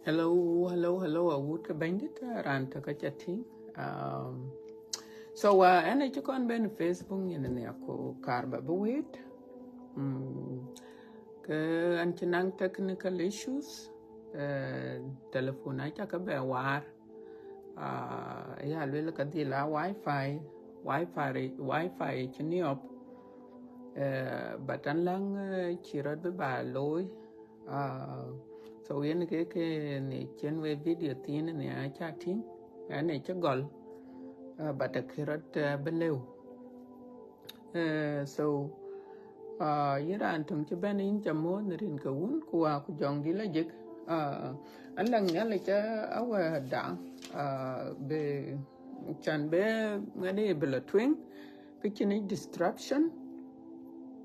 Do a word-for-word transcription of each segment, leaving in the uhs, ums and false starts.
Hello, hello, hello, awut ke bɛ̈nydït, raan tök aca tïŋ. Um, so, uh, ɛn acï kɔn bɛ̈n Facebook yen nia ku kaar ba bï wëët. Mm, ke an cï naŋ technical issues, uh, telephone aca ke bɛ waar. Uh, ya luel ka dhil a wifi, wifi, wifi cï niɔp. Uh, but an läŋ, uh, cï rɔt bï ba looi. Uh, so yen ke ke ni cien we video thin ni aca tïŋ, ɛn ë cï gɔl, uh, but akï rɔt, uh, bï lëu. Uh, so, uh, yïn raan töŋ cï bɛ̈n yïn ca muɔ̈th në rin ke wun ku wa ku jɔŋdï la jik. Uh, an läŋ Nhialic ca awɛ̈ɛ̈rda, uh, bï can bï ŋadï bï la tueŋ, kë cïn yic disruption.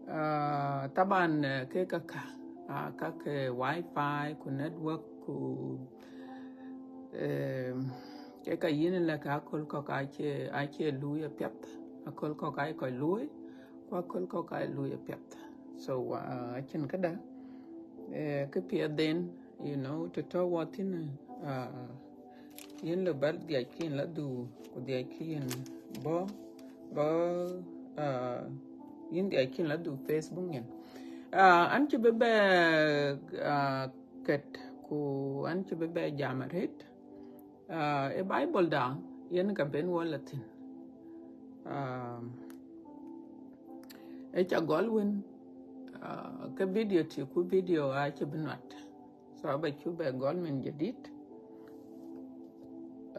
Uh, taban, uh, ke ka ka, uh, ka ke wifi ku network ku, um, ke ka yïn la ka aköl kɔ̈k acie, acie luui apiɛth, aköl kɔ̈k ai kɔc luui, ku aköl kɔ̈k ai luui apiɛth. So, uh, acïn këda, uh, kë piɛth den, you know, të tɔ̈ wɔ thïn, uh, yïn lë bä dhiac kïn la dhuk, ku dhiac kïn bɔ̈, bɔ̈, uh, yïn dhiac kïn la dhuk Facebook yen. Uh, an cï bï bɛ, uh, ket, ku an cï bï bɛ jam arët. Uh, ë Bible da, yen ka ben wɔ la thïn. Um, ë ca gɔl wën, uh, ke video tï ku video acï bï nuat. So aba cu bɛ gɔl min jadid.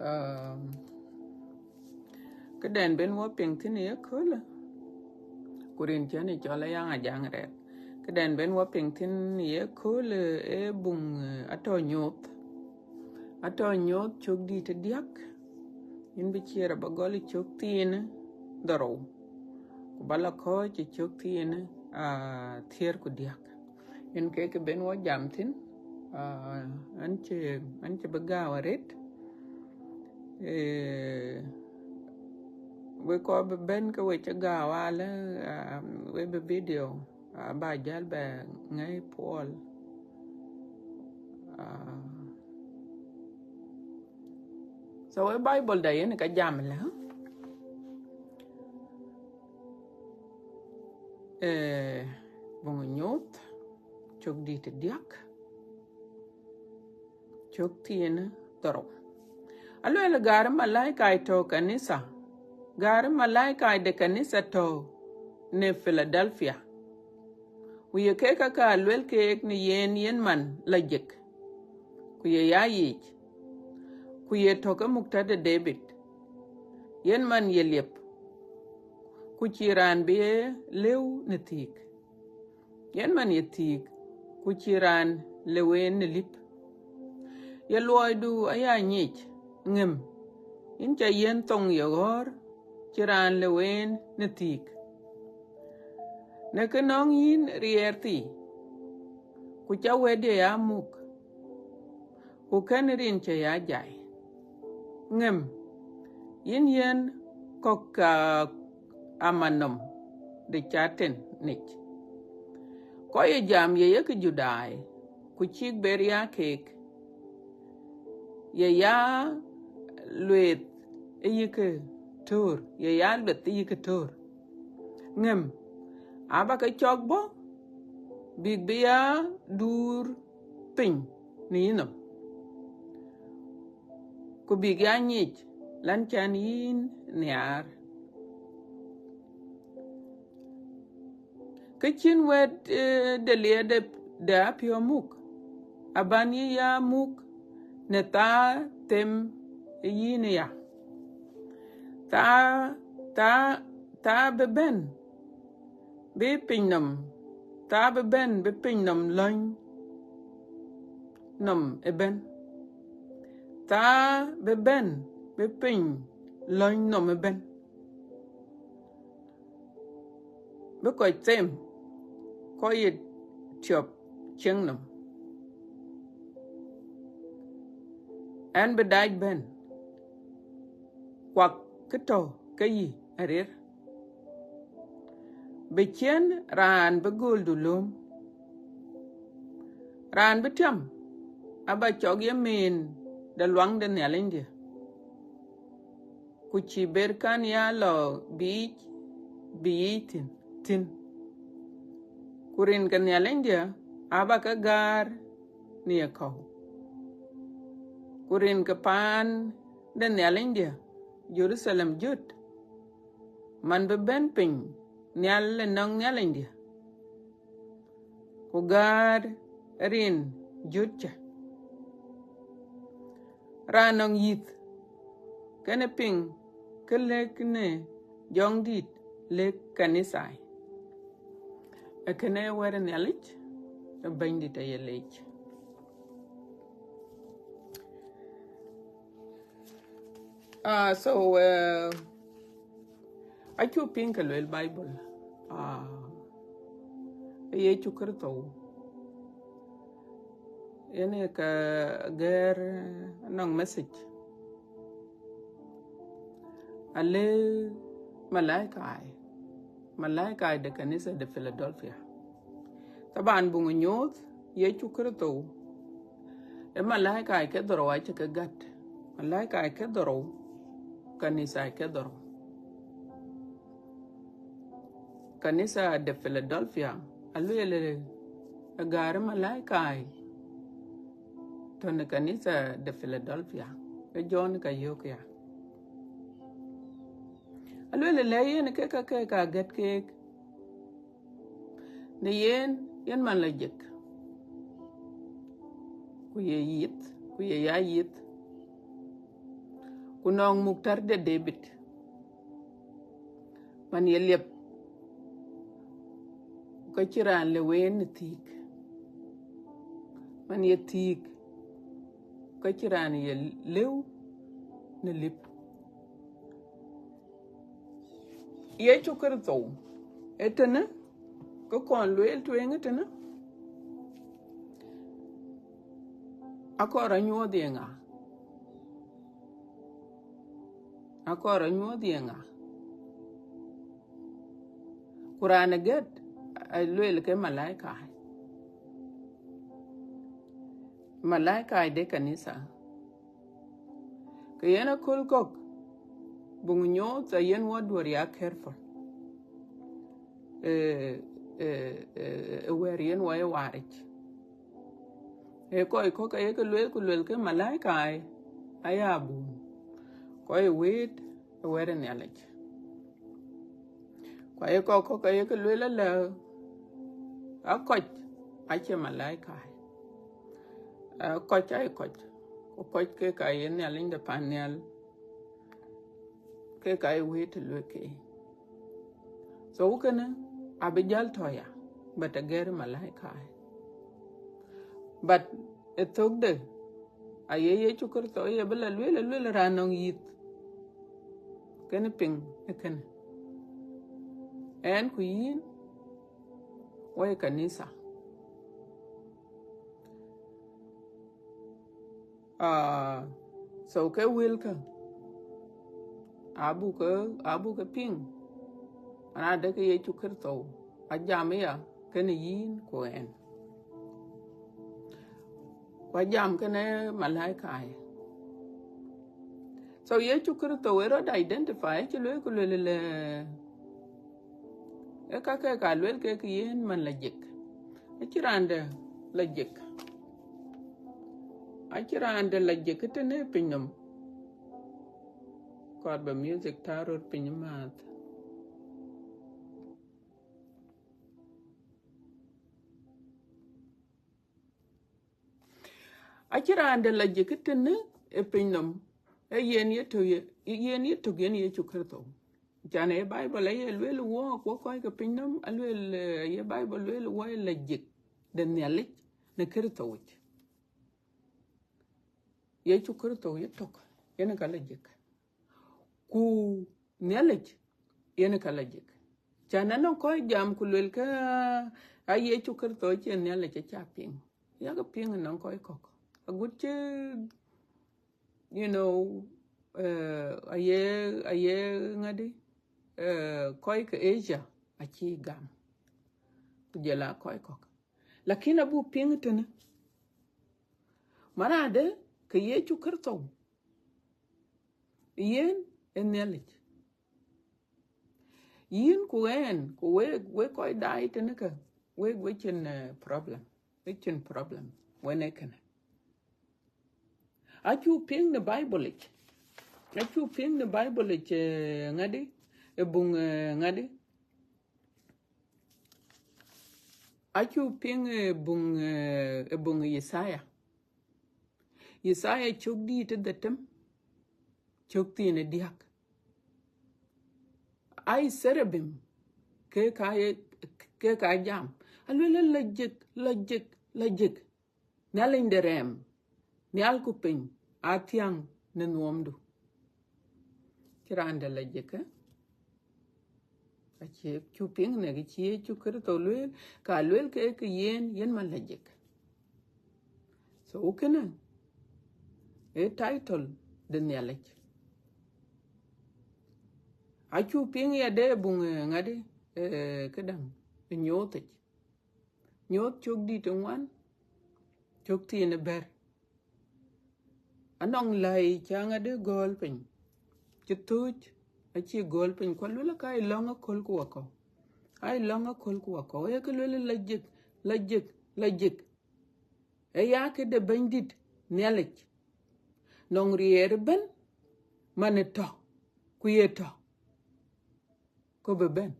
Um, këdɛn ben wɔ piŋ thïn ye köölë, ku rin cän ë cɔl Ayaŋ Ajaŋ Rɛɛth. Këdɛn ben wɔ piŋ thïn ye köölë, ë buŋ, eh, atɔ̈ nyuɔɔth. Atɔ̈ nyuɔɔth cök dït ë diäk. Yïn bï ciɛɛr aba gɔl ë cök thiin dhorou, ku ba la kɔ̈ɔ̈c ë cök thiin, ah, thiëër ku diäk. Yen ke kë ben wɔ jam thïn, ah, an cï, an cï bï gääu arët. Eh, we kɔc bï ben ke we cï gääu alë, ah, we bï video, ah, ba jäl bɛ ŋɛi puɔl. Ah. So ë Bible da yen ka jam lë, eh, buŋ nyuɔɔth, cök dït ë diäk, cök thiin dhorou. Aluel, gäär malaika tɔ̈ kanitha, gäär malaika de kanitha tɔ̈ në Philadelphia. Ku ye kek ka ka luel keek në yen, yen man la jik, ku ye ya yic, ku ye tɔ̈ ke mukta de David, yen man ye liep, ku cï raan bï ye lëu në thiik. Yen man ye thiik, ku cï raan lëu en në lip. Ye luɔidu aya nyic, ŋëm, yïn ca yiɛ̈n thoŋ ye ɣɔ̈ɔ̈r, cï raan lëu en në thiik. Në kë nɔŋ yïn riɛɛr thii, ku ca wɛ̈tdiɛ̈ ya muk, ku kën rin cë ya jai. Ŋëm, yïn yiɛ̈n kɔ̈k ka amanɔm de catin nic. Kɔc ye jam ye yek Judai, ku cïk ber ya keek, ye ya lueth ë yïk töör, ye ya lueth ë yïk töör. Ŋëm, aba ke cɔk bɔ̈, bïk bï ya duur piny në yïnhom, ku bïk ya nyic lan cän yïn nhiaar. Kë cïn wɛ̈t, eh, de liɛɛt de, de apiɔ̈u muk, aban yï ya muk në thaa them ë yïn aya. Thaa, thaa, thaa bï bɛ̈n bï piny nɔm, thaa bï bɛ̈n bï piny nɔm lɔ̈ny nɔm ëbɛ̈n. Thaa bï bɛ̈n bï piny lɔ̈ny nɔm ëbɛ̈n. Bï kɔc them, kɔc ye tiɔp cieŋ nɔm. Ɛn bï dac bɛ̈n, kuak kë tɔ̈ ke yï arir. Bï ciɛ̈n raan bï gööldu lööm. Raan bï tiam, aba cɔk ye meen de luaŋ de Nhialicdiɛ̈, ku cïï ber kan ya lɔ biic, biic thïn, thïn. Ku rin ke Nhialicdiɛ̈ aba ke gäär në ye kɔ̈u. Ku rin ke paan de Nhialicdiɛ̈, Jeruthalem jöt, man bï bɛ̈n piny nhial ë nɔŋ Nhialicdiɛ̈, ku gäär rin jöt cä. Raan nɔŋ yith, kënë piŋ kë lëk në Jɔŋdït lëk kanithai. Ee kënë wɛ̈t Nhialic, ë Bɛ̈nydït aye leec. Ah, so, uh, acuk piŋ kë lueel Bible, ah, Yecu Kërtho, yen ë ke gɛ̈ɛ̈r nɔŋ message, alë malaika, malaika de kanitha de Philadelphia. Taban, buŋ nyuuth Yecu Kërtho, ë malaika ke dhorou acï ke gät. Malaika ke dhorou, kanitha ke dhorou. Kanitha de Philadelphia, alueel ë gäär malaika tɔ̈ në kanitha de Philadelphia, ke John ka yök ya. Alueel ë lɛ̈k yen ke ka ke ka gät keek. Në yen, yen man la jek, ku ye yith, ku ye ya yith, ku nɔŋ muktar de David, man ye liep, ku ka cï raan lëu en në thiëk, man ye thiëk, ku ka cï raan ye lëu në lip. Yecu Kërtho, ë tënë, kë kɔn lueel tueŋ ë tënë, akɔɔr anyuɔɔth ye ŋa? Akɔɔr anyuɔɔth ye ŋa? Ku raan ë gät, alueel ke malaika. Malaika de kanitha. Ke yen aköl kɔ̈k, buŋ nyuuth ayen wɔ duɔ̈r ya careful. Ee, ee, ee, ee, wɛ̈ɛ̈r yen wɔ ye waaric. Ee kɔc kɔ̈k aye ke lueel, ku lueel ke malaika aya buŋ. Kɔc ë wëët ë wɛ̈ɛ̈r ë Nhialic. Ku aye kɔc kɔ̈k aye ke lueel alë, a kɔc acie malaika. A kɔc aye kɔc. Ku kɔc kek aye Nhialic de pan nhial. Kek aye wëët të lueel ke. So kënë abï jäl tɔ̈ ya, but agɛ̈ɛ̈r malaika. But ë thökde, aye Yecu Kërtho ye bï la lueel, lueel raan nɔŋ yith. Kënë piŋ ë kënë. Ɛn ku yïn, wɔ ye kanitha. Ah, so ke wëlkä, abuk ke, abuk ke piŋ, an, adë ke Yecu Kërtho ajam ya kënë yïn ku ɛn. Ku ajam kënë malaika aya. So Yecu Kërtho ë rɔt identify, acï lueel ku lueel lë, ee ka ke ka lueel kek yen man la jek. Acï raan dɛ̈ la jek. Acï raan dɛ̈ la jek tënë piny nɔm. Kɔɔr ba music tääu röt piny määth. Acï raan dɛ̈ la jek tënë ë piny nɔm. Ee yen ye tök ye, yen ye tök yen Yecu Kërtho. Can ë Bible aye lueel wɔ, wɔ kɔc ke piny nɔm, alueel, eh, aye Bible lueel wɔ ye la jek de Nhialic në Kërtho yic. Yecu Kërtho ye tök, yen ka la jek. Ku Nhialic yen ka la jek. Can anɔŋ kɔc jam ku lueel ke, a Yecu Kërtho cie Nhialic, aca piŋ. Yak piŋ anɔŋ kɔc kɔ̈k. Agut cï, you know, eh, aye, aye ŋadï, eh, kɔc ke Asia acï gam. Ku jɔl a kɔc kɔ̈k. Lakin abuk piŋ tënë. Man adë ke Yecu Kërtho, yen ë Nhialic. Yïn ku ɣɛn ku wek, wek kɔc daai tënë ke, wek, wek cïn, eh, problem. Wek cïn problem wën ë kënë. Acuk piŋ në Bible yic. Acuk piŋ në Bible yic, eh, ŋadï, ë buŋ, eh, ŋadï. Acuk piŋ ë buŋ, eh, ë buŋ Yithaya. Yithaya cök dït ë dhetem, cök thiin ë diäk. Ai cherubim, ke ka ye, ke ka jam. Aluel, lajik, lajik, lajik. Nhialic de rɛɛm, nhial ku piny, athiäŋ në nuɔmdu. Cï raan dɛ̈ lajik, eh? Acie cuk piŋ në kë cï Yecu Kërtho lueel, ka lueel ke, ke yen, yen man lajik. So kënë ë title de Nhialic. Acuk piŋ ya de buŋ, eh, ŋadï, eh, këdäŋ, ë Nyooth yic. Nyooth cök dït ë ŋuan, cök thiin ë bɛ̈t. Anɔŋ läi ca ŋadï gɔ̈ɔ̈l piny, cï thööc, acï gɔ̈ɔ̈l piny, ku aluel ka ye lɔ̈ŋ aköl ku wakɔ̈u. Aye lɔ̈ŋ aköl ku wakɔ̈u. Ee kë luel lajik, lajik, lajik. Ee ya këde Bɛ̈nydït Nhialic. Nɔŋ riɛɛr ëbɛ̈n, man ë tɔ̈, ku ye tɔ̈, ku bï bɛ̈n.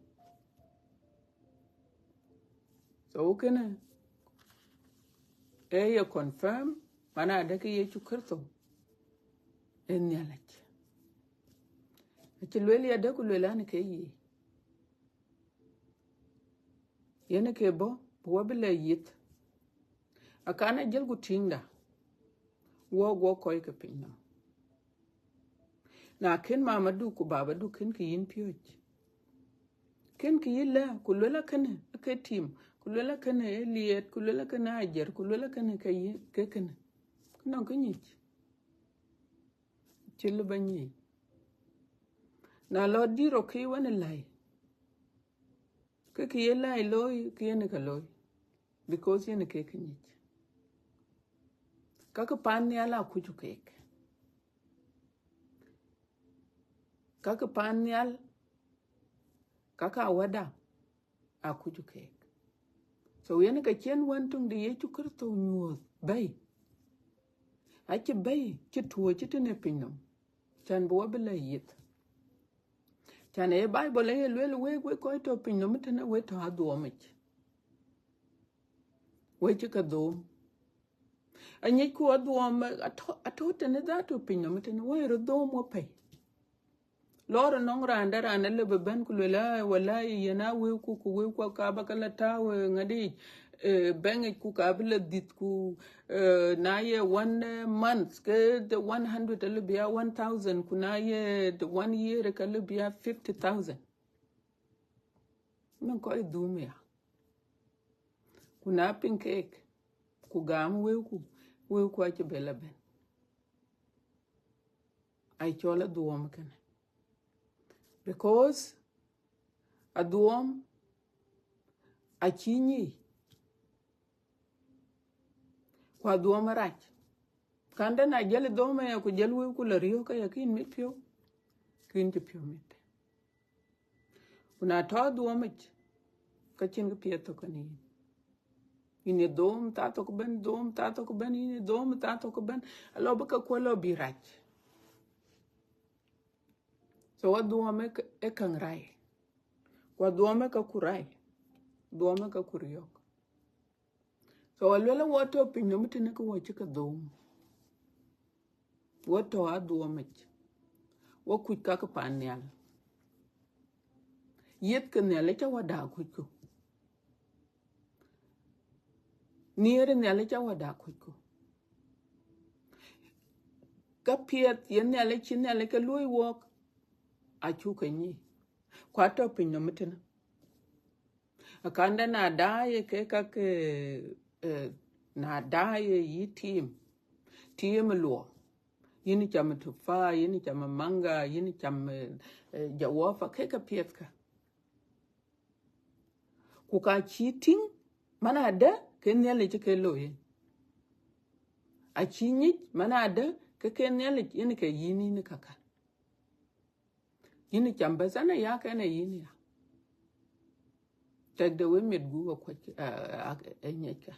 So kënë ee ye confirm, man adë ke Yecu Kërtho ë Nhialic. Acï lueel ya dë ku lueel an ke ye. Yen ke bɔ̈, bï wɔ bï lɛ̈k yith. Akan ajël ku tïŋda, wɔ, wɔ kɔc ke piny nɔm. Na kën mamadu ku babadu kën kë yïn piööc, kën kë yïn lɛ̈k, ku luel akënë, ake tim, ku luel akënë ë liɛɛt, ku luel akënë ajer, ku luel akënë ke yïn, ke kënë. Kënɔŋ kë nyic. Cï lëu ba nyic. Na lɔ dït rɔt ke wën ë läi, ke kë ye läi looi, ke yen ë ka looi, because yen ë kek kë nyic. Ka kë pan nhial akuc keek. Ka kë pan nhial, ka ka wäda akuc keek. So yen ka cïn wën töŋ de Yecu Kërtho nyuɔ̈th bɛ̈i. Acï bɛ̈i, cï tuɔɔc cï tënë piny nɔm, can bï wɔ bï lɛ̈k yith. Can ee Bible ee ye lueel, wek, wek kɔc tɔ̈ piny nɔm tënë, wek tɔ̈ adhuɔɔmic. Wek cï ke dhoom. Anyicku adhuɔɔm, atɔ̈, atɔ̈ tënë dhatu piny nɔm tënë, wek röt dhoom wɔ pɛ̈i. Lɔɔr ënɔŋ raan dɛ̈, raan alëu bï bɛ̈n ku luel, "Aa, walai, yen aa wëëuku, ku wëëuku aka ba ke la tääu, eh, ŋadï, eh, bank yic, ku ka bï la dhiëth, ku, eh, na ye one, eh, month, ke the one hundred alëu bï ya one thousand, ku na ye the one year, ka lëu bï ya fifty thousand." Min kɔc dhuum ya. Ku na piŋ keek, ku gam wëëuku, wëëuku acï bï la bɛ̈n. Ai cɔl adhuɔɔm kënë. Because adhuɔɔm acï nyic. Ku adhuɔɔm arac. Kande na jël dhoom aya ku jël wëëuku la riɔ̈ɔ̈k aya, kïn mit piɔ̈u, kïn cï piɔ̈u mit. Ku na tɔ̈ adhuɔɔmic, ka cïn kë piɛth thök kenë yïn. Yïn ye dhoom thaa thok ëbɛ̈n, dhoom thaa thok ëbɛ̈n, yïn ye dhoom thaa thok ëbɛ̈n, alɔ bï ka kuɔ̈l lɔ bï rac. So adhuɔɔm ë, ë käŋ rai. Ku adhuɔɔm ë ka ku rai. Adhuɔɔm ë ka ku riɔ̈ɔ̈k. So aluel wɔ tɔ̈ piny nɔm tënë, ke wɔ cï ke dhoom. Wɔ tɔ̈ adhuɔɔmic. Wɔ kuc ka kë pan nhial. Yith ke Nhialic awada kucku. Nhiëër Nhialic awada kucku. Ka piɛth ye Nhialic, cï Nhialic ke luɔ̈i wɔk, acuk ke nyic. Ku atɔ̈ piny nɔm tënë. Akanda na daai ke ka ke, eh, na daai yï tim, tim luɔk. Yïn cam tufa, yïn cam manga, yïn cam, eh, eh, jawafa, ke ka piɛth ka. Ku ka cï tïŋ, man adë ke Nhialic ke looi. acï nyic, man adë ke ke Nhialic yen ke yïn yïn käkä. Yïn cam bɛ̈th, an aya kën ë yïn ya. Tɛ̈kde we miɛt gup akuɔc, ë nyiɛckë.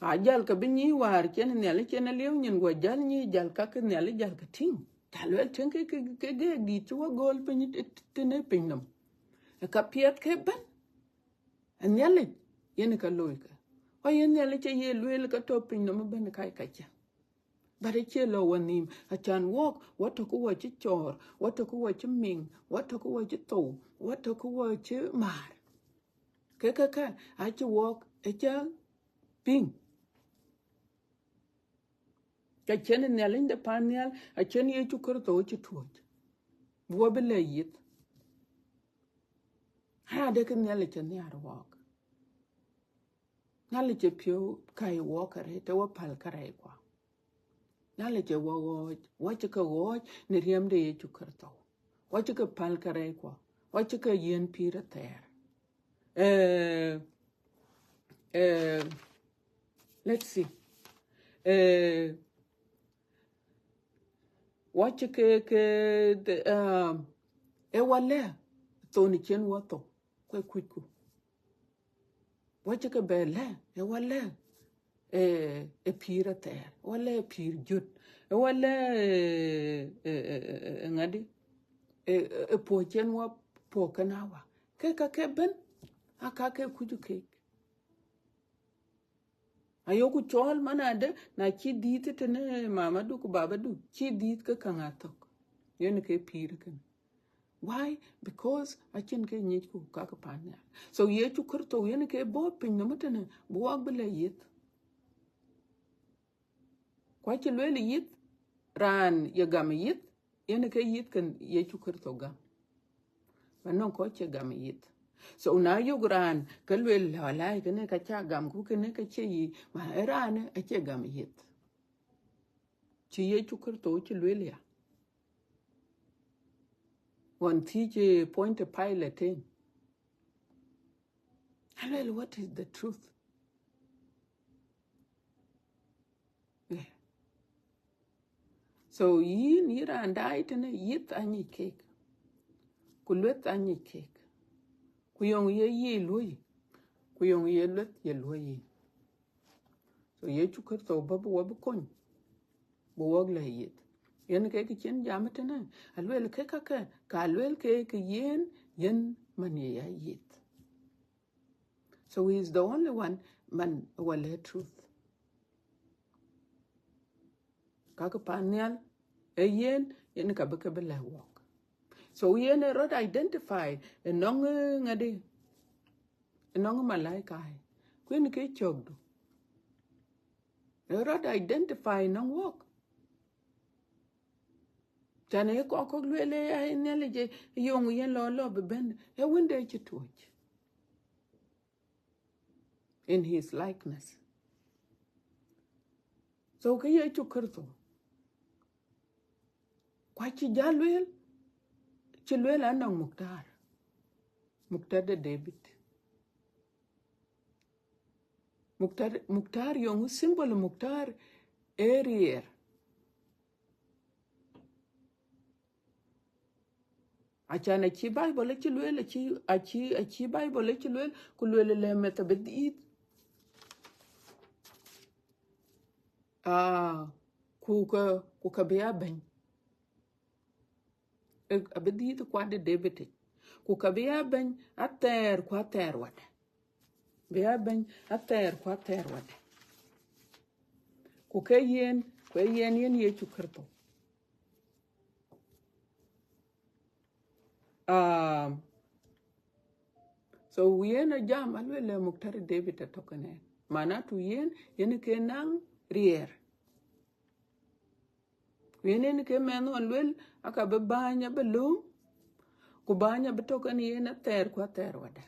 Ajäl ke bï nyïï wäär cïn Nhialic cïn aliu nyin, guɔ jäl nyïï jäl ka ke Nhialic jäl ke tïŋ. Ca luel tïŋ ke, ke, ke geek dït cï wɔ gööl piny tënë piny nɔm. Ë ka piɛth ke bɛ̈n. Ë Nhialic yen ka looi ke. Ku yen Nhialic aye lueel ke tɔ̈ piny nɔm ëbɛ̈n ka ka cä. But acie lɔ wɔ nhïïm, acan wɔk, wɔ tɔ̈ ke wɔ cï cɔɔr, wɔ tɔ̈ ke wɔ cï miŋ, wɔ tɔ̈ ke wɔ cï thou, wɔ tɔ̈ ke wɔ cï määr. Ke käkä acï wɔk ë cä piŋ. Ka cïn Nhialic de pan nhial, acïn Yecu Kërtho cï tuɔ̈c. Bï wɔ bï lɛ̈k yith. Aa, adë ke Nhialic cï nhiaar wɔɔk. Nhialic cï piɔ̈u käi wɔɔk arëët, të wɔ päl kärɛckuɔ. Nhialic cï wɔ ɣɔɔc, wɔ cï ke ɣɔɔc në riɛm de Yecu Kërtho. Wɔ cï ke päl kärɛckuɔ, wɔ cï ke yiɛ̈n pïïr athɛɛr. Eh, eh, let's see. Eh, wɔ cï ke, ke, the, um, ë wɔ lɛ̈k thon cïn wɔ thou, ku ë kucku. Wɔ cï ke bɛ lɛ̈k, ë wɔ lɛ̈k, eh, ë pïïr athɛɛr, ë wɔ lɛ̈k ë pïïr jöt, ë wɔ lɛ̈k, eh, eh, eh, eh, ŋadï, eh, eh, ë puɔ̈u cïn wɔ puɔ̈u kën awa. Ke ka ke bɛ̈n, aa ka ke kucku keek. Ayoku cɔɔl man adë, na cï dhiëth tënë mamadu ku babadu, cï dhiëth ke käŋ athök. Yen ke pïïr kënë. Why? Because acïn ke nyicku ka ke pan nhial. So Yecu Kërtho yen ke bɔ̈ piny nɔm tënë, bï wɔk bï lɛ̈k yith. Ku acï lueel yith, raan ye gam yith, yen ke yith kën Yecu Kërtho gam. Ba nɔŋ kɔc cï gam yith. So na yök raan ke lueel, la, walai, kënë ka ca gam, ku kënë ka cie yic, ma ë raanë acie gam yith. Cï Yecu Kërtho cï lueel ya. Ɣɔn thiëc, eh, Pontius Pilate en. Alueel, what is the truth? Yeah. So yïn, yïn raan daai tënë, yith anyic keek. Ku lueth anyic keek. Ku yɔŋ ye yic luɔ̈i. Ku yɔŋ ye lueth ye luɔ̈i yïn. So Yecu Kërtho bɔ̈ bï wɔ bï kony. Bï wɔk lɛ̈k yith. Yen ke kë cïn jam tënë. Alueel ke käkë, ka lueel ke ke yen, yen man ye ya yith. So he is the only one man wɔ lɛ̈k truth. Ka ke pan nhial, ë yen, yen ka bï ke bï lɛ̈k wɔk. So yen ë rɔt identify, ë nɔŋ, eh, ŋadï, ë nɔŋ malaika, ku yen ke cökdu. Ë rɔt identify nɔŋ wɔk. Tɛ̈n ë kɔc kɔ̈k lueel ë, ai, Nhialic ë yöŋ yen lɔ, lɔ bï bɛ̈n, ë wënde cï tuɔ̈c. In his likeness. So ke Yecu Kërtho. Ku acï jäl lueel, cï lueel anɔŋ muktar. Muktar de David. Muktar, muktar yöŋ symbol muktar ë riɛɛr. Acan acï Bible acï lueel, acï, acï, acï Bible acï lueel, ku lueel lɛ meth abï dhiëth. Ah, ku ka, ku ka bï ya bɛ̈ny. Eh, abï dhiëth kuat de David yic. Ku ka bï ya bɛ̈ny athɛɛr ku athɛɛr wadɛ̈. Bï ya bɛ̈ny athɛɛr ku athɛɛr wadɛ̈. Ku ke yen, ku ë yen, yen Yecu Kërtho. Um, so yen a jam alueel lɛ muktar David atɔ̈ kënë. Manatu yen, yen ke naŋ riɛɛr. Ku yen, yen ke mɛnh ɣɔn lueel, aka bï bäny abï lööm, ku bäny abï tɔ̈ kenë yen athɛɛr ku athɛɛr wadɛ̈.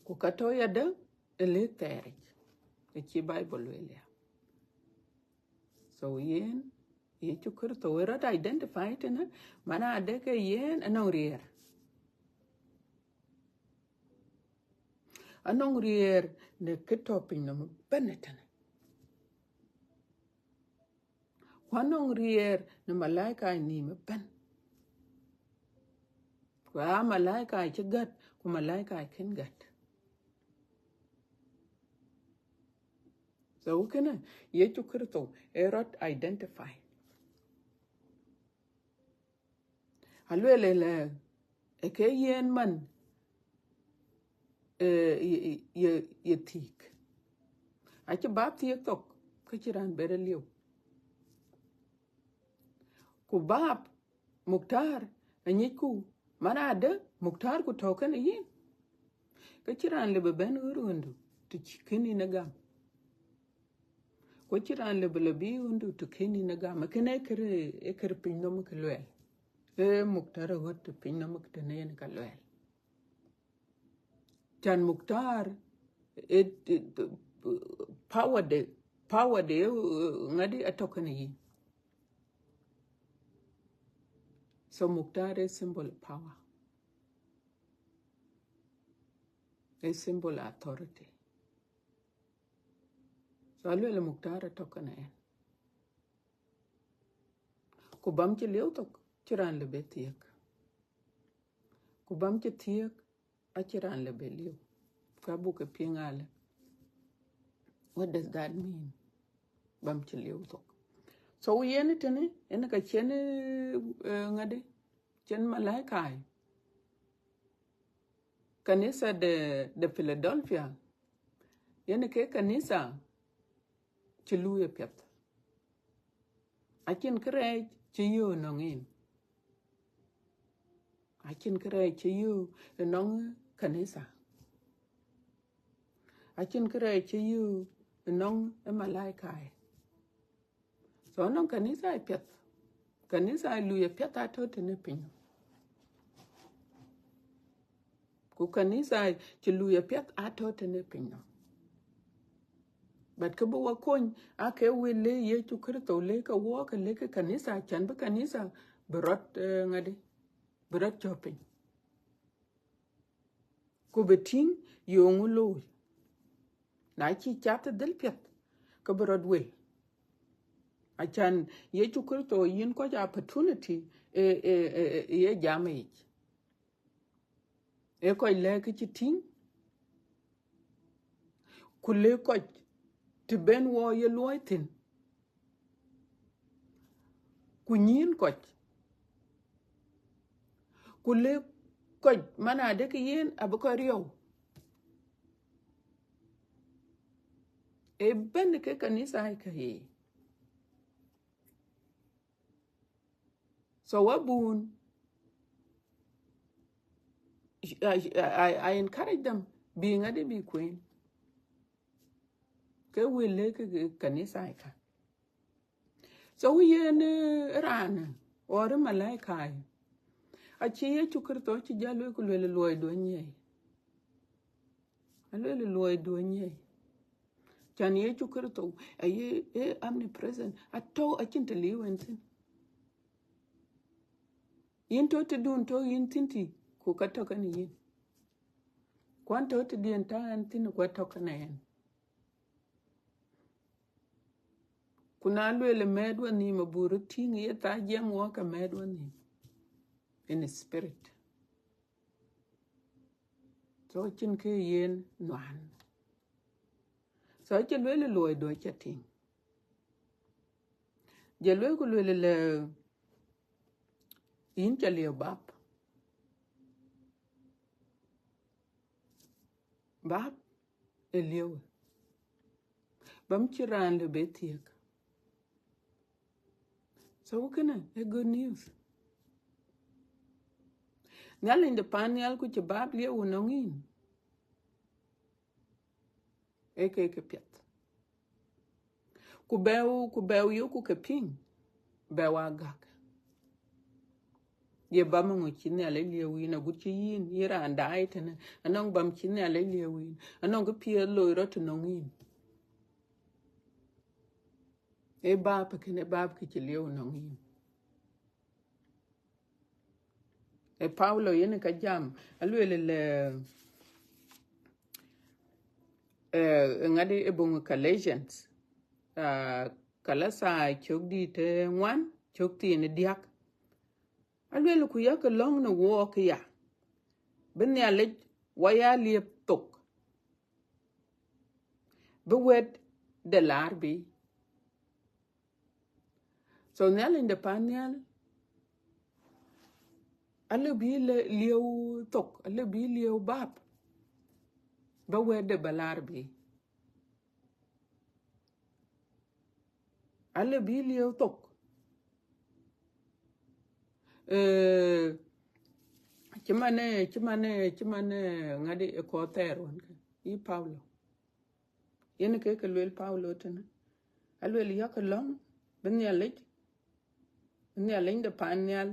Ku ka tɔ̈ yadɛ̈ ë lëk thɛɛric, ë cï Bible lueel ya. So yen, Yecu Kërtho ë rɔt identify tënë, man adë ke yen anɔŋ riɛɛr. Anɔŋ riɛɛr në kë tɔ̈ pinynɔm ëbɛ̈n ëtënë. Ku anɔŋ riɛɛr në malaika nïïm ëbɛ̈n. Ku aa malaika cï gät, ku malaika kën gät. So kënë, Yecu Kërtho ee rɔt identify. Alueel ëlä, ee ke yen man, eh, ye, ye, ye thiëk. Acï bap thiëk thok, ke cï raan bɛ̈n liu. Ku bap muktar, anyicku, man adë muktar ku tɔ̈ kënë yïn. Ke cï raan lëu bï bɛ̈n ɣöt ɣöndu, të cï kën yïn ë gam. Ku cï raan lëu bï lɔ bï ɣöndu të kën yïn ë gam. Kënë ee kër, ee kër pinynɔm kë luɛɛl. Ee muktar ë ɣöt të pinynɔm kë tënë yen ka luɛɛl. Can muktar, ee, ee, power de, power de, ee, ŋadï atɔ̈ kënë yïn. So muktar ee symbol power. Ee symbol authority. So alueel muktar atɔ̈ kënë yen. Ku bam cï liu thok, cï raan lëu bï thiëk. Ku bam cï thiëk, acï raan lëu bï liu. Ka buk ke piŋ alë. What does that mean? Bam cï liu thok. So yen tënë, yen ka cïn, eh, ŋadï, cïn malaika. Kanitha de, de Philadelphia, yen ke kanitha cï luui apiɛth. Acïn kërɛɛc cï yök ënɔŋ yïn. Acïn kërɛɛc cï yök ënɔŋ kanitha. Acïn kërɛɛc cï yök ënɔŋ ë malaika. So nɔŋ kanitha apiɛth. Kanitha luui apiɛth atɔ̈ tënë pinynɔm. Ku kanitha cï luui apiɛth atɔ̈ tënë pinynɔm. But kë bï wɔ kony, aa ke wël lëk Yecu Kërtho, lëk ke wɔ, ke lëk ke kanitha, can bï kanitha bï rɔt, eh, ŋadï, bï rɔt cɔ̈k piny. Ku bï tïŋ ye ŋö looi. Na cï cath dhil piɛth, ke bï rɔt wel. Acan Yecu Kërtho yïn kɔc opportunity, ë, ë, ë, ë, ye jam yic. Ee kɔc lɛ̈k kë cï tïŋ, ku lëk kɔc të ben wɔ ye luɔi thïn. Ku nyïïn kɔc. Ku lëk kɔc man adë ke yen abï kɔc riɔu. Ee bɛ̈n ke kanitha ë ka ye. So abun, I, I, I encourage them, bï ŋadï bï kuen. Ke wël lëk ke, ke kanitha ë ka. So yen, eh, raan, or malaika, acï Yecu Kërtho cï jal lueel ku lueel luɔidu anyiɛi. Alueel luɔidu anyiɛi. Can Yecu Kërtho aye, eh, omnipresent. Atɔ̈ acïn të liu en thïn. Yïn tɔ̈ tëdun tɔ̈ yïn thïn tï, ku ka tɔ̈ kënë yïn. Ku an tɔ̈ tëdiɛn tɔ̈ ɛn thïn, ku atɔ̈ kënë ɛn. Ku na lueel mɛɛt wɔ nhïïm, abuk rɔt tïŋ ye thaa jiɛɛm wɔ ke mɛɛt wɔ nhïïm in spirit. So cïn kë yen nuan. So cï lueel luɔidu acä tïŋ. Jɔl lueel ku lueel lë, yïn cä liëu bap. Bap ë liëu. Bam cï raan lëu bï thiëk. So kënë ë good news. Nhialic de pan nhial ku cï bap liëu ënɔŋ yïn. Ee ke ke piɛth. Ku bɛ̈u, ku bɛ̈u yoku ke piŋ, bɛ̈u agäk. Ye bam ŋö cï Nhialic liëu yïn, agut cï yïn, yï raan daai tënë, anɔŋ bam cï Nhialic liëu yïn, anɔŋ kë piɛth loi rɔt ënɔŋ yïn. Ee bap kënë, bap kë cï liëu ënɔŋ yïn. Ee Paulo yen ka jam, alueel lë, eh, Eh, ŋadi ë buŋ Galatians, ah, Galatians cök dït ë ŋuan, cök thiin ë diäk. Aluel ku yakë lɔ̈ŋ në wook ya, bï Nhialic wɔ ya liep thok, bï wɛ̈t de laar bï. So Nhialic de pan nhial, alë bï le-, lieu thok, alë bï lieu bap, ba wɛ̈t de ba laar bï. Alë bï lieu thok. Eh, cï man ë, cï man ë, cï man ë ŋadi ë kɔc thɛɛr wën kë, yï Paulo. Yen ke ke luel Paulo tënë. Aluel yakë lɔ̈ŋ, bï Nhialic, bï Nhialic de pan nhial,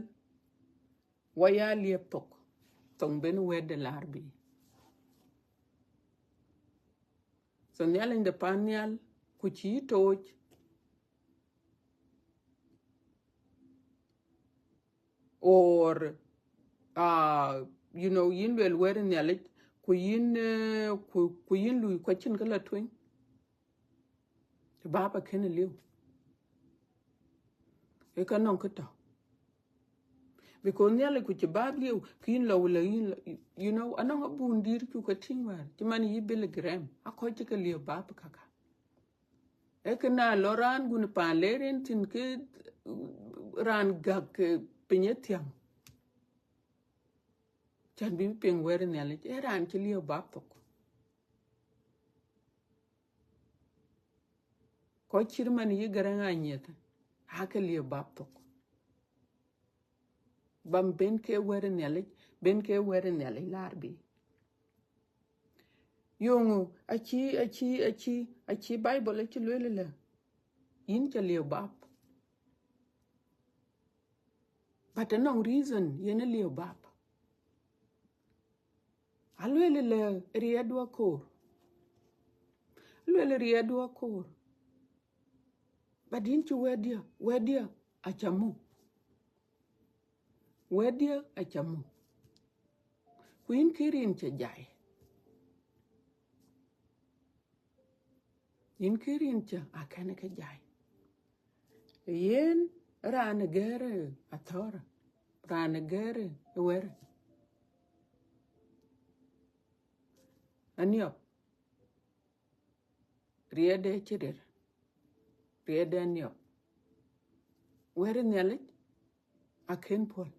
wɔ ya liep thok, thoŋ ben wɛ̈t de laar bï. So Nhialic de pan nhial, ku cï tooc, or, ah, you know, yïn luel wɛ̈t Nhialic, ku yïn, eh, ku, ku yïn lui, ku acïn kë la tueŋ. Bap akënë liu. Ë ka nɔŋ kë tɔ̈. Because Nhialic ku cï bap liu, kë yïn lɔ wala yïn lɔ, you know, anɔŋ abun dït cuk ke tïŋ wäär. Cï man yï Billy Graham, akɔc cï ke liu bap kaka. Ee kë na lɔ raan gun paan le rin thïn ke raan gäk ke piny ë thiäŋ. Cän bï piŋ wɛ̈t Nhialic, ee raan cï liu bap thok. Kɔc cït man yï Garaŋ Anyieth, aake liu bap thok. Bam ben ke wɛ̈t Nhialic, ben ke wɛ̈t Nhialic laar bï. Yöŋö, acï, acï, acï, acï Bible acï lueel lë, yïn ca liu bap. But anɔŋ reason yen ë liu bap. Alueel lë riɛɛtdu akoor. Alueel riɛɛtdu akoor. But yïn cï wɛ̈tdiɛ̈, wɛ̈tdiɛ̈ aca muk. Wɛ̈tdiɛ̈ aca muk. Ku yïn kë rin ca jai. Yïn kë rin ca akënë ke jai. Yen raan ë gɛ̈ɛ̈r athɔ̈r, raan ë gɛ̈ɛ̈r ë wɛ̈r. Aniɔp. Riɛɛtde cï rir. Riɛɛtde aniɔp. Wɛ̈t Nhialic akën puɔ̈l.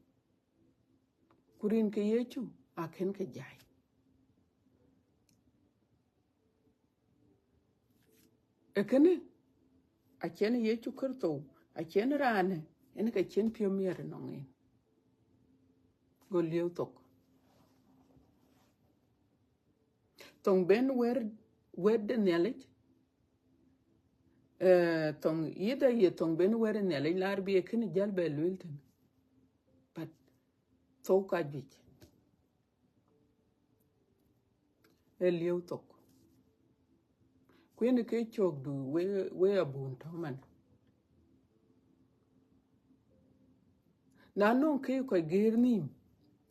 Ku rin ke Yecu akën ke jai. Ee kënë, acïn Yecu Kërtho, acïn raanë, yen ke cïn piɔ̈u miɛt ënɔŋ en. Go liu thok. Thoŋ ben wɛ̈t, wɛ̈t de Nhialic, eh, thoŋ, yïdhë ye thoŋ ben wɛ̈t Nhialic laar bï ee kënë jäl bɛ lueel tënë. But thok ka juëc. Ee liu thok. Ku yen ke cökdu we, we abun tɔ̈ man. Na nɔŋ kë kɔc gëër nhïïm,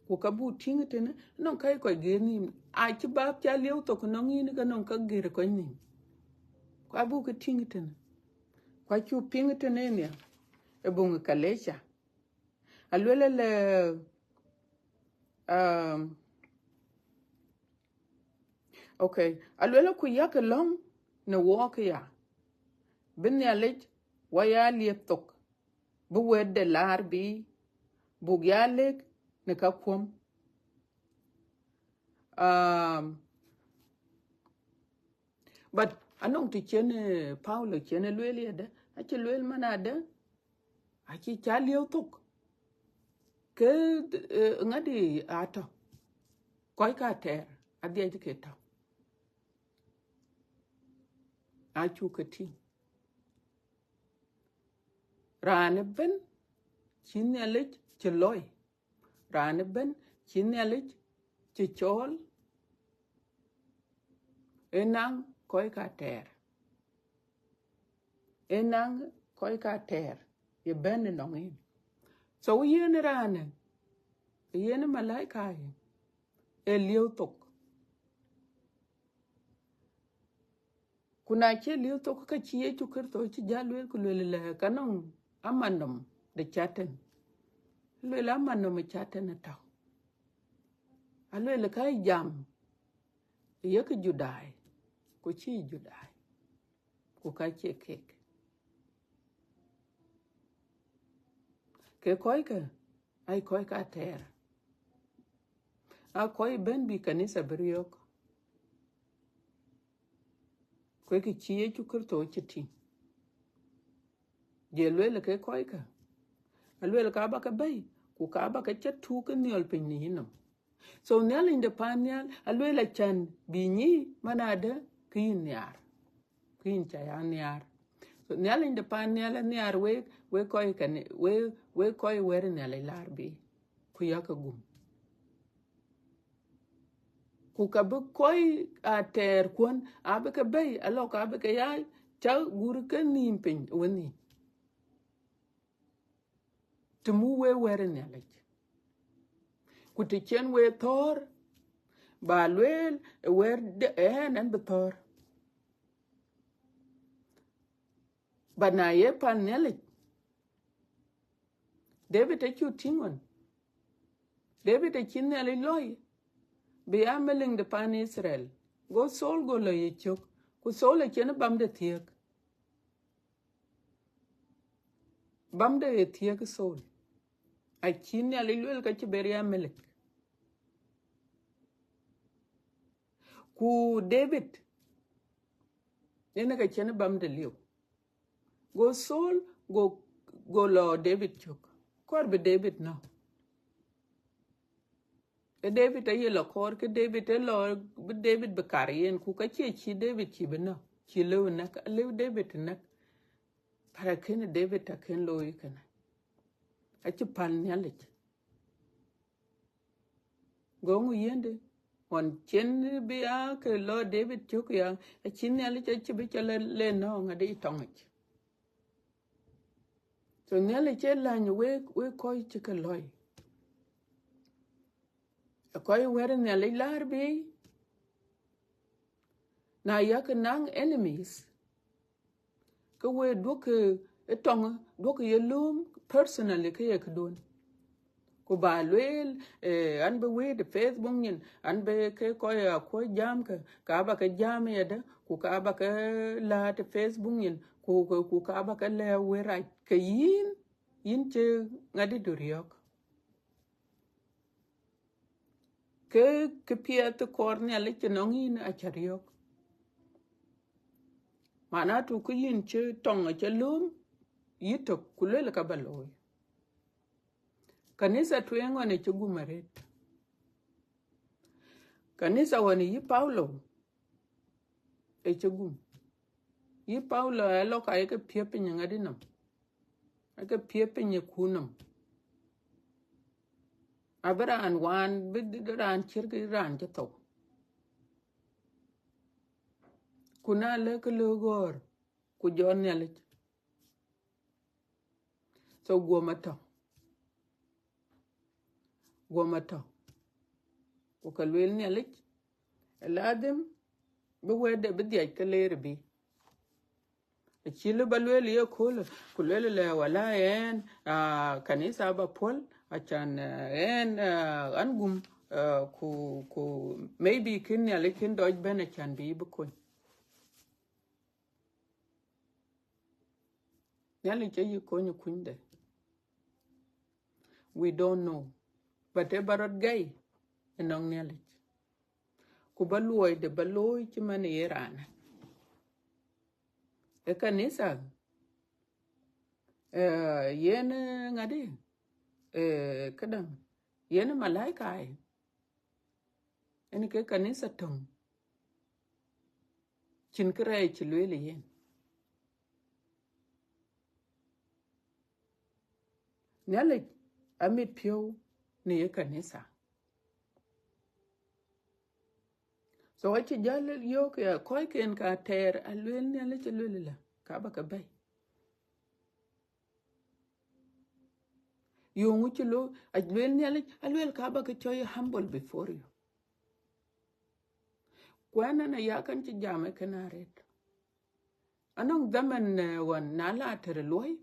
ku ka buk tïŋ tënë, nɔŋ kë kɔc gëër nhïïm, acï bap ca liu thok nɔŋ yïn ke nɔŋ ka gëër kɔc nhïïm. Ku abuk ke tïŋ tënë. Ku acuk piŋ tënë nhial, ë buŋ Galatia. Aluel lë, um, okay, aluel ku yakë lɔ̈ŋ në wook ya, bï Nhialic wɔ ya liep thok, bï wɛ̈tde laar bï, buk ya lëk në kakuɔ̈m. Um, but anɔŋ të cïn, eh, Paulo cïn ë lueel yedë, acï lueel man adë, acï ca liu thok. Ke, eh, ŋadi atɔ̈. Kɔc ka tɛɛr, adhiɛc ke tɔ̈. Acuk ke tïŋ. Raan ëbën cï Nhialic cï lɔi. Raan ëbën cï Nhialic cï cɔɔl, ë naŋ kɔc ka tɛɛr. Ë naŋ kɔc ka tɛɛr ye bɛ̈n ënɔŋ en. So yen raanë, yen malaika ye, ee liu thok. Ku na cï liu thok, ka cï Yecu Kërtho cï jäl lueel, ku lueel lɛ ka nɔŋ amanɔm de Catan. Lueel amanɔm ë Catan atɔ̈. Alueel ka jam yek Judai, ku cï Judai, ku ka cie kek. Ke kɔckë, ai kɔc ka tɛɛr. A kɔc bɛ̈n bï kanitha bï riɔ̈ɔ̈k. Kuekë cï Yecu Kërtho cï tïŋ. Je lueel ke kɔckë, alueel ka ba ke bɛ̈i, ku ka ba ke cä tuk ke nhiɔl piny në yïnɔm. So Nhialic de pan nhial alueel acan bï nyi man adë ke yïn nhiaar, ke yïn ca ya nhiaar. So Nhialic de pan nhial anhiaar wek, wek kɔc kani, wek, wek kɔc wɛ̈t Nhialic laar bï, ku yakë gum. Ku ka bï kɔc atɛɛr kuɔn abï ke bɛ̈i, alɔ ka bï ke ya cä gur ke nïïm piny ë wenhïïm. Të muk wek wɛ̈t Nhialic, ku të cïn wek thɔ̈ɔ̈r, ba lueel ë wɛ̈t de ɣɛn, ɣɛn bï thɔ̈ɔ̈r. Ba na ye pan Nhialic, David acuk tïŋ ɣɔn. David acï Nhialic lɔ̈i bï ya melik de pan Itharel. Go Thaul go lɔ ye cök, ku Thaul acïn bamde thiëëk. Bamde ye thiëëk Thaul. Acï Nhialic lueel ka cï ber ya melik. Ku David, yen ka cïn bamde liu. Go Thaul go, go lɔ David cök. Kɔɔr bï David nɔ̈k. Ee David aye lɔ kɔɔr, ke David ë lɔ bï David bï kar yen, ku ka cie cï David cï bï nɔ̈k, cï lëu näk, lëu David näk. Para kënë David akën looi kënë. Acï päl Nhialic. Go ŋu yiëndë? Ɣɔn cïn bï ya ke lɔ David cök ya, acï Nhialic acï bï cä le, le nɔ̈k ŋadï tɔŋic. So Nhialic ë läny wek, wek kɔc cï ke lɔ̈i. Ë kɔc wɛ̈t Nhialic laar bï, na yak naŋ enemies, ke we duɔ̈kkë ë tɔŋ, duɔ̈kkë ye lööm personally ke ye këdun. Ku ba lueel, eh, an bï wëët ë Facebook nyin, an bï ke kɔc akuɔ̈c jääm ke, ka ba ke jääm yedë, ku ka ba ke läät ë Facebook nyin, ku, ku, ku ka ba ke lɛ̈k wël rac, ke yïn, yïn cï ŋadï du riɔ̈ɔ̈k. Ke, ke piɛth kɔɔr Nhialic cï nɔŋ yïn acä riɔ̈ɔ̈k. Mana tu ke yïn cï tɔŋ acä lööm, yï tök, ku lueel ka ba looi. Kanitha tueŋ ɣɔn ë cï gum arëët. Kanitha ɣɔn ë yï Paulo ë cï gum. Yï Paulo ë lɔ ka ye ke piëp piny ŋadï nɔm. Ë ke piëp piny ë kuur nɔm. Abï raan waan, bï d-, d-, raan ciër ke raan cï thou. Ku na lëk ke lëk ɣɔ̈ɔ̈r, ku jɔ Nhialic. So guɔm atɔ̈. Guɔm atɔ̈. Ku ka lueel Nhialic, ladhim bï wɛ̈tde bï dhiac ke leer bï. Acï lëu ba lueel ye köölë, ku lueel lɛ wala ɣɛn, ah, kanitha ba puɔ̈l, acan, ah, ɣɛn, ah, ɣɛn gum, ah, ku, ku maybe kën Nhialic kën dɔc bɛ̈n acan bï bï kony. Nhialic ayï kony ë kunyde. We don't know. But ë ba rɔt gɛi ënɔŋ Nhialic. Ku ba luɔide ba looi cï man ye raanë. Ë kanitha, eh, yen, eh, ŋadï, eh, këdäŋ, yen malaika ë. Yen ke kanitha töŋ. Cïn kërɛɛc cï lueel yen. Nhialic amit piɔ̈u në ye kanitha. So acï jäl yök ya kɔcken ka tɛɛr, alueel Nhialic alueel la, ka ba ke bɛ̈i. Yöŋ cï lo, alueel Nhialic, alueel ka ba ke cɔ̈i humble before you. Ku ɣɛn aya kën cï jam ë kën arëët. Anɔŋ dhaman, eh, ɣɔn na la tɛr luɔi,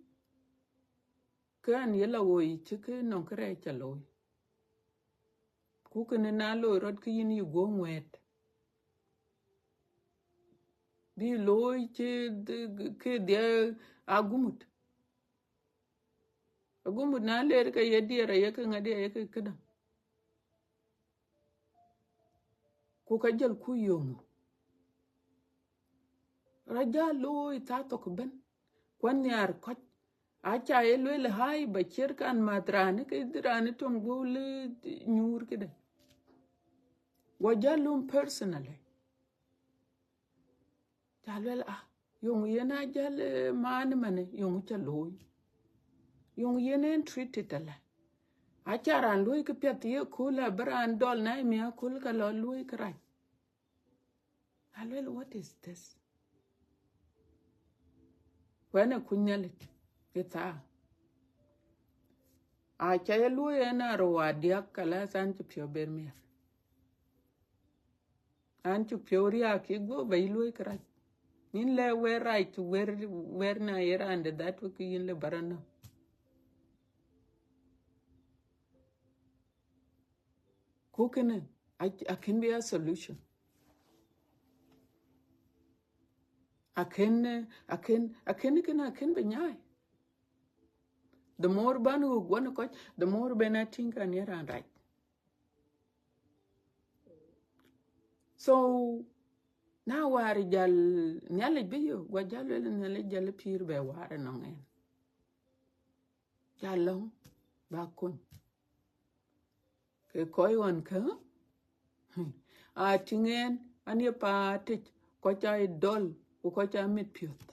ke an ye la woi cï ke nɔŋ kërɛɛc ca looi. Ku kënë na looi rɔt ke yïn yï guɔ ŋuɛɛt. Bï looi cï d-, ke dhiɛ agumut. Agumut na ler ke ye diɛɛr, aye ke ŋadi, aye ke këdäŋ. Ku ka jɔl ku yöŋ. Rɔt jal looi thaa thok ëbën. Kuan nhiaar kɔc. Aca ye lueel hai ba ciɛr kan math raan, ke raan tɔŋ guɔ le nyuur këdë. Guɔ jal lum personally. Ca lueel, ah, yöŋ yen a jal, eh, man manë, yöŋ ca looi. Yöŋ yen en treated alë. Aca raan luɔi këpiɛth ye kööl, abï raan dɔl na ë mi akööl ka lɔ luɔi kërac. A lueel, what is this? Kuɛn ë kuny Nhialic, ë thaa. Aca ye luɔi en a rou a diäk, kalas an cï piɔ̈u ber miɛr. An cuk piɔ̈u riääk kï guɔ ba yï luɔi kërac. Yïn lɛ wɛ̈t rac, wɛ̈t, wɛ̈t na ye raan de that week yïn lɛ bä rɔt nɔ̈k. Ku kënë, a, akën bï a solution. Akën, akën, akën kënë akën bï nyaai. The more ban ɣöök guɔ në kɔc, the more ben a tïŋ kan ye raan rac. So, na wäär jal Nhialic bï yök, guɔ jal lueel Nhialic jal pïïr bɛ wäär ënɔŋ ɛn. Jal lɔ̈ŋ, ba kony. Ke kɔc ɣɔn kä, a tïŋ ɛn, an ye paat tëc, kɔc aa dɔl, ku kɔc aa mit piɔ̈th.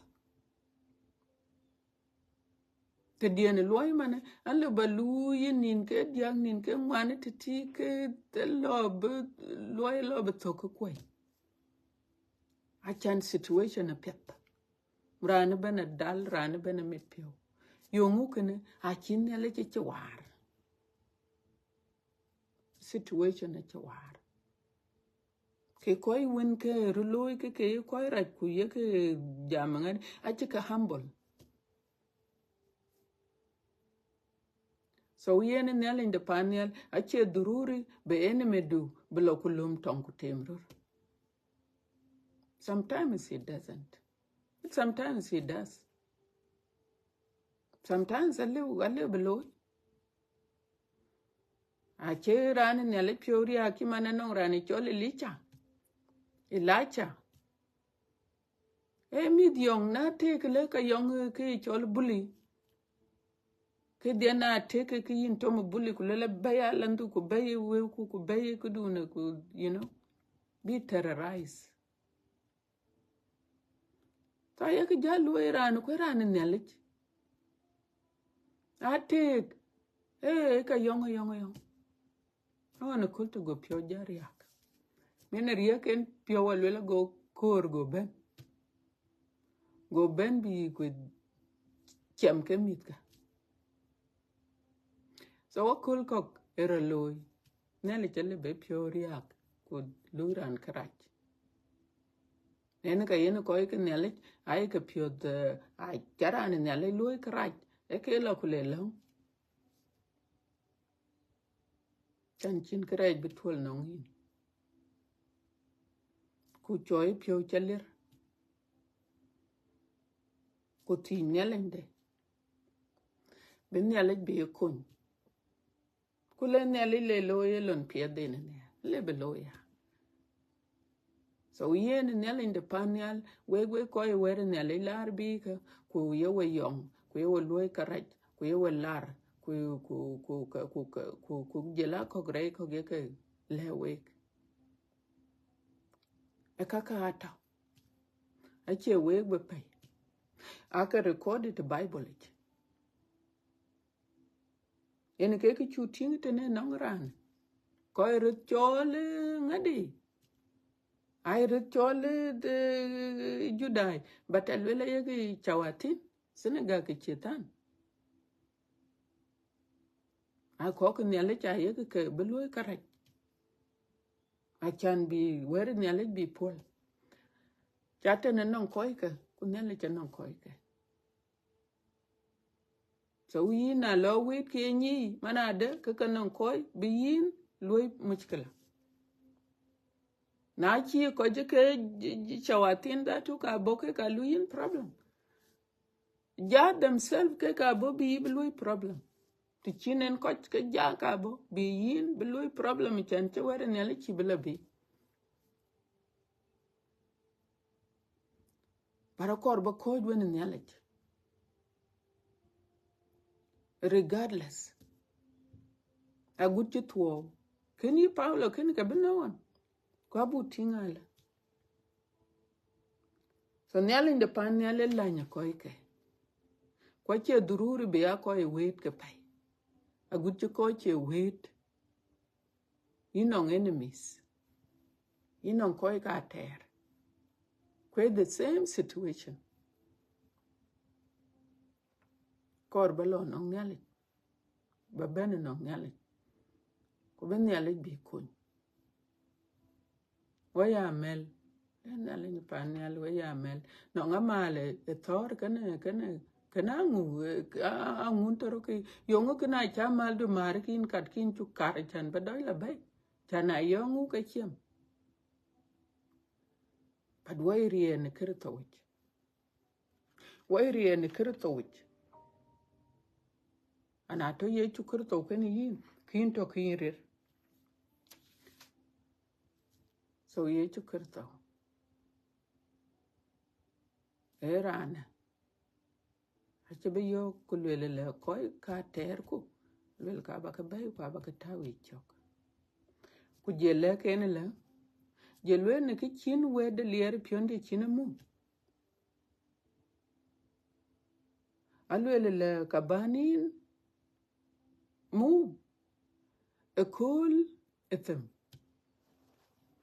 Tëdiɛn ë luɔi manë, an lë ba luui ë nïn ke diäk, nïn ke ŋuan, tëtï ke lɔ bï luɔi lɔ bï thök ke kuɔi. Acan situation apiɛth. Raan ëbɛ̈n adal, raan ëbɛ̈n amit piɔ̈u. Yöŋ ŋu kënë, acïn Nhialic cï cï waar. Situation acï waar. Ke kɔc wën ke röt looi ke ke ye kɔc rac ku ye ke jam ŋɛn, acï ke humble. So yen Nhialic de pan nhial, acie dhururi bï enemy du bï lɔ ku löm tɔŋ ku tem röt. Sometimes he doesn't. Sometimes he does. Sometimes alëu, alëu bï looi. Acie raan Nhialic piɔ̈u riääk cï man anɔŋ raan cɔl Elijah. Elijah. Ee mïth yɔŋ na tëëk lë ka yɔŋ, eh, ke cɔl bully. Ke dhiɛn na tëëk ke yïn tom bully ku lëlë bɛ̈i alandu ku bɛ̈i wëuku ku bɛ̈i këdun ku, you know, be terrorized. Ka ye kë jal luɔi raan ku raan Nhialic. A tëëk, ee, ka yɔŋ, yɔŋ, yɔŋ. Awan aköl të go piɔ̈u jal riääk. Min riääk en piɔ̈u aluel ago koor go bɛ̈n. Go bɛ̈n bï ku ciɛm ke mïthkä. So aköl kɔ̈k ë rɔt looi. Nhialic alë bï piɔ̈u riääk ku luui raan kërac. Yen ka yen kɔc ke Nhialic, ayï ke piɔ̈th, eh, aca raan Nhialic luɔi kërac, ee ke lɔ ku le lɔ̈ŋ. Can cïn kërɛɛc bï tuɔl nɔŋ yïn. Ku cɔɔi piɔ̈u ca lir. Ku thiëc Nhialic de. Bï Nhialic bï ye kony. Ku le Nhialic le looi ye lon piɛth den ënë, le bï looi ya. So yen Nhialic de pan nhial, wek, wek kɔc wɛ̈t Nhialic laar bï ke, ku ye we yɔŋ, ku ye we luɔi kërac, ku ye we lar, ku, ku, ku, ku, ku, ku, ku, ku jël akɔ̈k rɛɛc kɔ̈k ye ke lɛ̈k wek. Ee ka ka atɔ̈. Acie wek bï pɛ̈i. Ake recorded Bible yic. Yen ke kë cuk tïŋ tënë nɔŋ raan. Kɔc röt cɔɔl, eh, ŋadi. Ai röt cɔɔl, eh, de Judai. But aluel ayek shawatin, synagogue ke Catan. Akɔ̈k Nhialic ayek ke bï luɔi kërac. Acan bï wɛ̈t Nhialic bï puɔ̈l. Ca tënë nɔŋ kɔckë, Ku Nhialic anɔŋ kɔc ke. So yïn na lɔ wëët ke ye nyic, man adë ke ke nɔŋ kɔc bï yïn luɔi muckila. Na cï kɔc ke j-, j-, cawathin dhatu ka bɔ̈ ke ka luɔi yïn problem. Ja themselves ke ka bɔ̈ bï yï bï luɔi problem. Të cïn en kɔc ke ja ka bɔ̈ bï yïn bï luɔi problem, cän cï wɛ̈t ë Nhialic cï bï lɔ bï. But akɔɔr ba kɔ̈ɔ̈c wën ë Nhialic. Regardless. Agut cï thuɔɔu. Kën yï Paulo kën ke bï nɔ̈k ɣɔn. Ku abuk tïŋ alë. So Nhialic de pan nhial ë läny ë kɔc ke. Ku acie dhururi bï ya kɔc ë wëët ke pɛ̈i. Agut cï kɔc cie wëët. Yïn nɔŋ enemies. Yïn nɔŋ kɔc ka tɛɛr. Ku the same situation. Kɔɔr ba lɔ nɔŋ Nhialic. Ba bɛ̈n nɔŋ Nhialic. Ku bï Nhialic bï kony. Wek ya mɛl. Ee Nhialic pan nhial, wek ya mɛl. Nɔŋ amal ë, ë thɔ̈ɔ̈r kënë, kënë, kënë aŋu, ë, a-, a-, aŋun tɔ̈ rɔt ke, yöŋö kënë acä mal du määr kïn kat kïn cuk kar cän ba dɔc la bɛ̈i. Cän ayöŋu ke ciɛm. But wek riɛɛn ë Kërtho yic. Wek riɛɛn ë Kërtho yic. Ana tɔ̈ Yecu Kërtho kenë yïn, kïn tɔ̈ kïn rir. So Yecu Kërtho ee raanë. Acï bï yɔ̈ɔ̈k ku lueel lë kɔc ka tɛɛrku, lueel ka ba ke bɛ̈i ku aba ke tääu yic cök. Ku jël lɛ̈k en lë, jël lueel në kë cïn wɛ̈t de liɛɛr piɔ̈ndiɛ̈ cïn ë muk. Alueel lë ka bän yïn muk ëkööl ë them.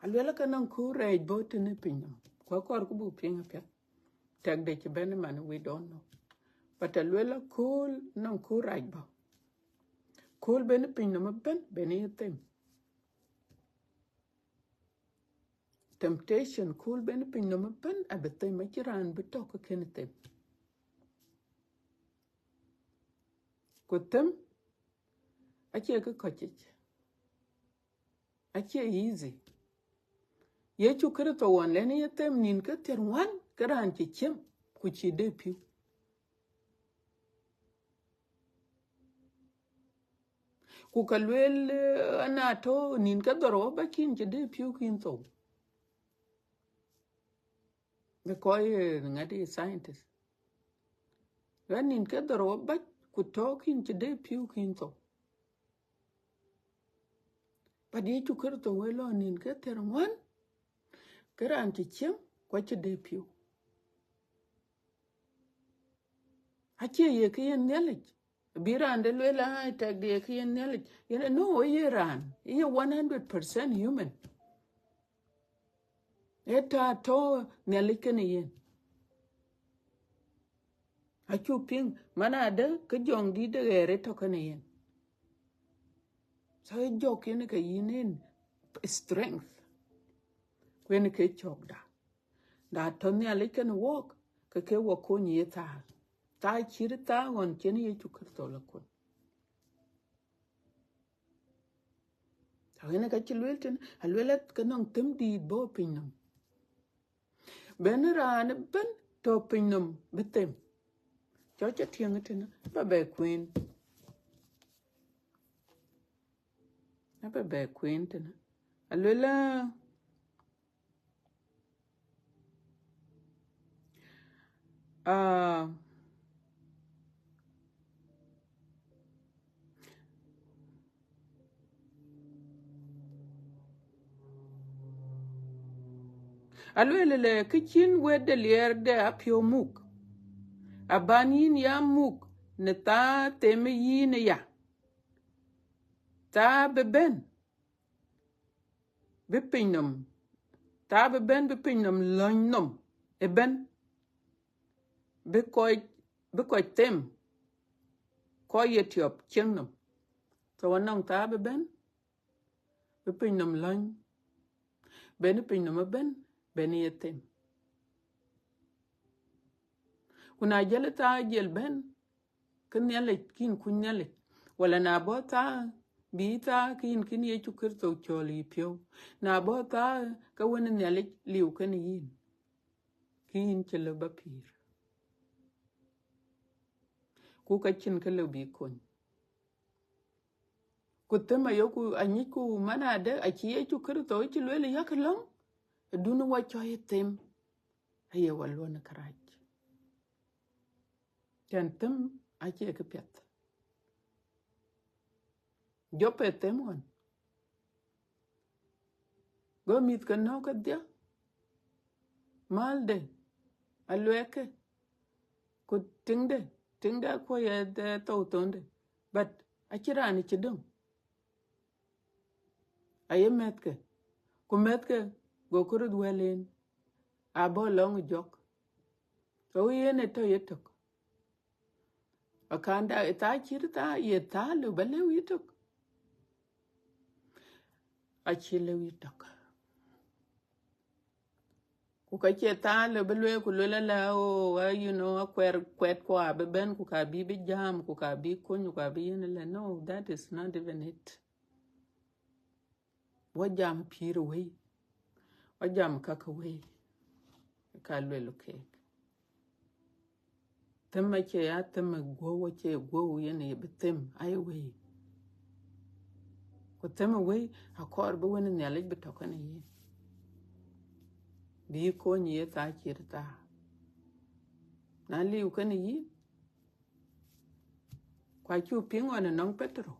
Alueel ke nɔŋ kööl rɛɛc bɔ̈ tënë pinynhom. Ku akɔɔr ku buk piŋ apiɛth. Tɛ̈k de cï bɛ̈n man, we don't know. But alueel kööl nɔŋ kööl rac bɔ̈. Kööl bɛ̈n pinynhom ëbɛ̈n, bɛ̈n ye them. Temptation, kööl bɛ̈n pinynhom ëbɛ̈n abï them, acïn raan bï tɔ̈ ke kën them. Ku them acie kë kɔc yic. Acie easy. Yecu Kërtho ɣɔn lɛ̈n ye them nïn ke thiärŋuan ke raan cï ciɛm ku cï de pïu. Ku ka lueel, eh, ana tɔ̈ nïn ke dhorou abäc kïn cï de pïu kïn thou. Në kɔc, eh, ŋadï scientist. Lueel nïn ke dhorou abäc ku tɔ̈ kïn cï de pïu kïn thou. But Yecu Kërtho wël lɔ nïn ke thiärŋuan ke raan cï ciɛm ku acï de pïu. Acie ye kë yen Nhialic. Bï raan de lueel, "Ai, tɛ̈k de ye kë yen Nhialic." Yen, no, ye raan, ye one hundred percent human. Ee tɛ̈ tɔ̈ Nhialic kenë yen. Acuk piŋ, man adë ke jɔŋdït de ɣɛɛr ë tɔ̈ kenë yen. So ë jɔk yen ke yïn en strength. Ku yen ke cɔkda. Na tɔ̈ Nhialic kenë wɔk, ke ke wɔ kony ye thaal. Thaal cït thaal ɣɔn cïn Yecu Kërtho la kony. Tɔ̈ yen ka cï lueel tënë, alueel ke nɔŋ them dïït bɔ̈ pinynhom. Bɛ̈n raan ëbɛ̈n tɔ̈ pinynhom bï them. Cɔk ca tiɛŋ tënë, ba bɛ kueen. Aba bɛ kueen tënë. Alueel, ah, alueel lë kë cïn wɛ̈t de liɛɛr de apiɔ̈u muk, abän yïn ya muk në thaa them yïn aya. Thaa bï bɛ̈n bï pinynhom, thaa bï bɛ̈n bï pinynhom löny nhom ëbɛ̈n, bï kɔc, bï kɔc them, kɔc ye tiɔp cieŋ nhom. So anɔŋ thaa bï bɛ̈n bï pinynhom löny, bɛ̈n pinynhom ëbɛ̈n, bɛ̈n ye them. Ku na jël thaa jël bɛ̈n, ke Nhialic kïn kuc Nhialic. Wala na bɔ̈ thaa, bï thaa kïn kïn Yecu Kërtho cɔl yï piɔ̈u. Na bɔ̈ thaa, ke Wën Nhialic liu kënë yïn, ke yïn cï lëu ba pïïr. Ku ka cïn kë lëu bï kony. Ku them ayoku anyicku man adë, acï Yecu Kërtho cï lueel yak lɔ̈ŋ, dun wɔ cɔc them, aye wɔ luɔn kërac. Cän them acie kë piɛth. Jop ë them ɣɔn. Go mïth ke nɔ̈k kedhie. Mälde, aluɛɛkke, ku tiŋde, tiŋde akuɔ̈c ë thou thonde. But acï raan cï döŋ. Aye mɛ̈thke, ku mɛ̈thke go këröth wɛ̈l en, abɔ̈ lɔ̈ŋ jɔk. So yen ë tɔ̈ yetök. Akanda ë thaa cït thaa, ye thaa lëu ba lëu yetök. Acï lëu yetök. Ku ka cie thaa lëu bï lueel ku lueel ala, oh, uh, you know, akuɛr kuɛt ku abï bɛ̈n, ku ka bï bï jam, ku ka bï kony, ku ka bï yen ala. No, that is not even it. Wɔ jam pïïr wei, wɔ jam kake wei, ka luel keek. Them acie ya them ë guɔ̈u, acie guɔ̈u yen ye bï them, aye wei. Ku them ë wei akɔɔr bï Wën Nhialic bï tɔ̈ kënë yïn, bï kony ye thaa cït thaa. Na liu kënë yïn, ku acuk piŋ ɣɔn ënɔŋ Petero.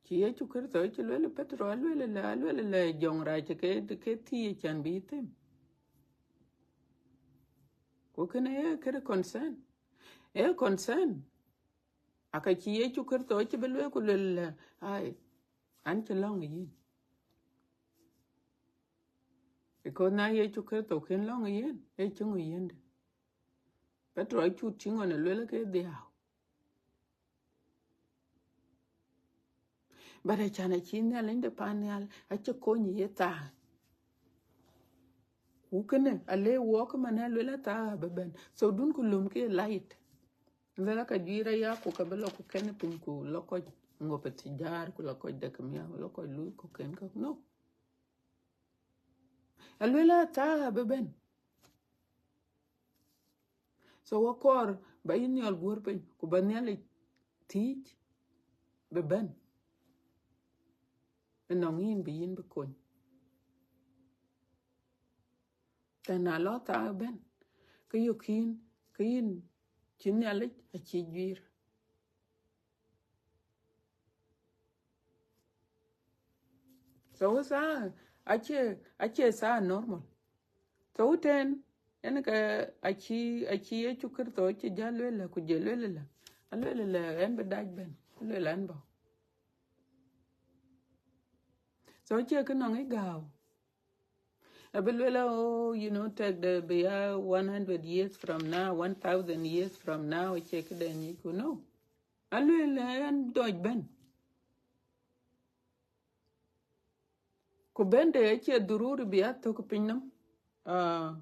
Cï Yecu Kërtho cï lueel Petero, alueel lë, alueel lë jɔŋrac ke, ke thii cän bï them. Ku kënë ee këde concern. Ee concern. Aka cï Yecu Kërtho cï bï lueel ku lueel lë, ai, an cï lɔ̈ŋ yïn. Because na Yecu Kërtho kën lɔ̈ŋ yïn, ee cï ŋö yïndë? Petero acuk tïŋ ɣɔn ë lueel ke dhiau. But acän acï Nhialic de pan nhial acï kony ye thaa. Ku kënë ale wɔk man aluel athaa abï bɛ̈n. So dun ku lom ke light. Luel aka juiir aya ku ka bï lɔ ku kɛn piny ku lɔ kɔc ŋop ë tijaar ku lɔ kɔc dek miäk, lɔ kɔc luui ku kën kɔ̈k. No. Aluel athaa abï bɛ̈n. So wɔ kɔɔr ba yïn nhiɔl guɔ̈r piny, ku ba Nhialic thiëëc bï bɛ̈n ënɔŋ yïn, bï yïn bï kony. Tɛ̈n na lɔ thaa bɛ̈n, ke yök yïn, ke yïn cï Nhialic acï juiir. So thaa acie, acie thaa normal. So tɛ̈n, yen ke acï, acï Yecu Kërtho cï jäl lueel lë, ku jël lueel lë, alueel lë, ɣɛn bï dac bɛ̈n, alueel ɣɛn bɔ̈. So cie kë nɔŋ ë gääu. Abï lueel, oh, you know, take the, bï ya one hundred years from now, one thousand years from now, acie këden yic ku, no. Alueel ɣɛn dɔc bɛ̈n. Ku bɛ̈nde acie dhururi bï ya thök piny nɔm. Ah,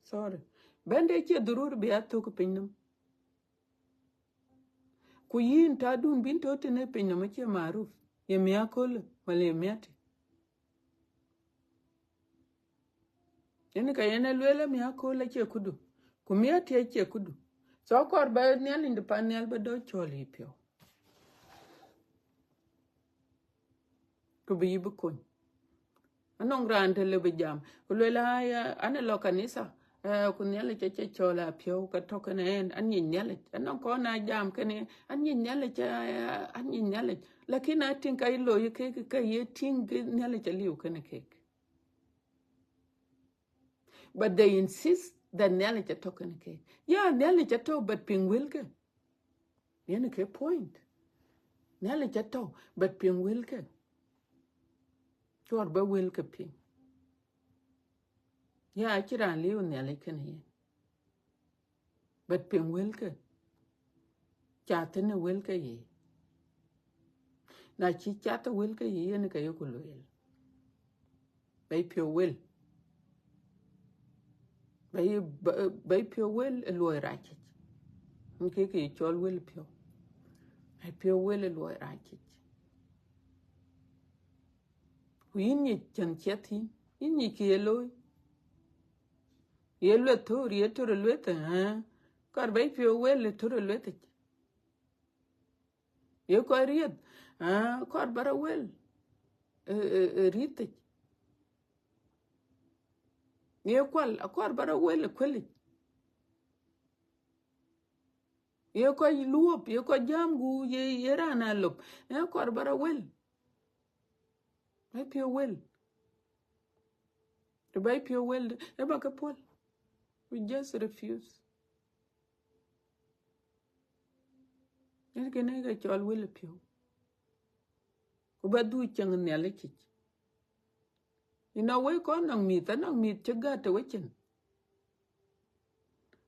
sorry. Bɛ̈nde acie dhururi bï ya thök piny nɔm. Ku yïn tadun bïn tɔ̈ tënë piny nɔm acie maruf. Ye miäk köölë, wala ye miäk tï. Yen ka yen e lueel, miäk kööl acie këdu, ku miäk tï acie këdu. So kɔɔr ba Nhialic de pan nhial ba dɔ̈ cɔl yï piɔ̈u, ku bï yï bï kony. Anɔŋ raan të lëu bï jam, ku lueel, aya, an ë lɔ kanitha, eh, ku Nhialic acie cɔl apiɔ̈u, ka tɔ̈ kënë ɣɛn, an nyic Nhialic. Anɔŋ kɔn a jam kënë, an nyic Nhialic, eh, an nyic Nhialic. Lakin a tïŋ ka yï looi kek, ka ye tïŋ ke Nhialic aliu kënë kek. But they insist that Nhialic atɔ̈ kënë kek. Yeah, Nhialic atɔ̈, but piŋ wëlke. Yen ke point. Nhialic atɔ̈, but piŋ wëlke. Cuɔr ba wëlke piŋ. Yeah, acïn raan liu Nhialic kënë yen. But piŋ wëlke, cath tënë wëlke yiic. Na cï cath wëlke yiic, yen ke yeku lueel. Ba yï piɔ̈u wël. Bɛ̈i, bɛ̈i piɔ̈u wël ë luɔi rac yic. Yen ke ke cɔl wël piɔ̈u. Bɛ̈i piɔ̈u wël ë luɔi rac yic. Ku yïn nyic cän ciɛth yïn, yïn nyic kë ye looi. Ye lueth thöör, ye tör ë lueth, ë, kɔɔr bɛ̈i piɔ̈u wël ë tör ë lueth yic. Ye kɔc riëth, ë, kɔɔr bä rɔ wël ë, ë, ë rïth yic. Ye kual, akɔɔr bä rɔ wël ë kuël yic. Ye kɔc luɔp, ye kɔc jam guur, ye, ye raan a lop, ë, kɔɔr bä rɔ wël. Bɛ̈i piɔ̈u wël. Të bɛ̈i piɔ̈u wël, ë bä ke puɔ̈l. We just refuse. Yen kënë ke cɔl wël piɔ̈u. Ku bä dhuk cieŋ Nhialic yic. You know, wek kɔn nɔŋ mïth, anɔŋ mïth cï gät të wecin.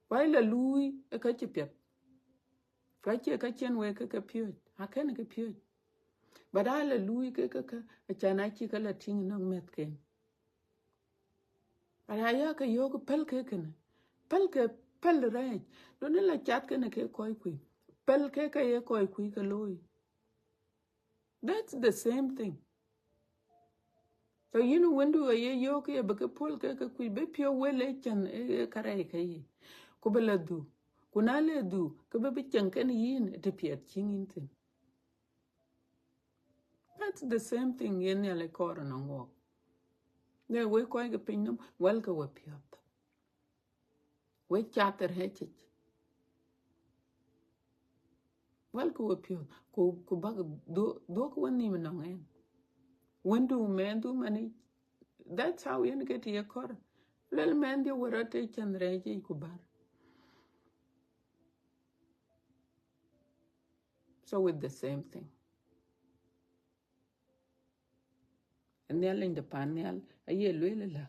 Wai la luui ë ka cï piɛth. Ka cie ka cien wek ke ke piööc, akën ke piööc. But aa la luui ke ke ke, acan acï ke la tïŋ nɔŋ mɛ̈thken. But aya ke yök pɛ̈l ke kënë. Pɛ̈l ke, pɛ̈l rɛɛc. Duɔ̈në la cath kënë ke kɔc kuc. Pɛ̈l ke ke ye kɔc kuc ke looi. That's the same thing. So yïn wëndu aye yök ye bï ke puɔ̈l ke ke kuc, bɛ̈i piɔ̈u wël ë cän ë, ë kärɛc ke yic. Ku bï la dhuk. Ku na le dhuk, ke bï bï cieŋ kenë yïn të piɛth cï yïn thïn. That's the same thing yen Nhialic kɔɔr ënɔŋ wɔk. Në wek kɔc ke pinynhom, wɛlkë we piɔ̈ɔ̈th. Wek cath rɛɛc yic. Wɛlkë we piɔ̈ɔ̈th, ku, ku bäk dhuɔ̈k, dhuɔ̈k wenhïïm ënɔŋ ɛn. Wëndu, mɛnhdu, man yic. That's how yen ke të ye kɔɔr. Luel mɛnhdiɛ̈ we rɔt ë cän rɛɛc yic ku bär. So with the same thing. Nhialic de pan nhial aye lueel ëlä,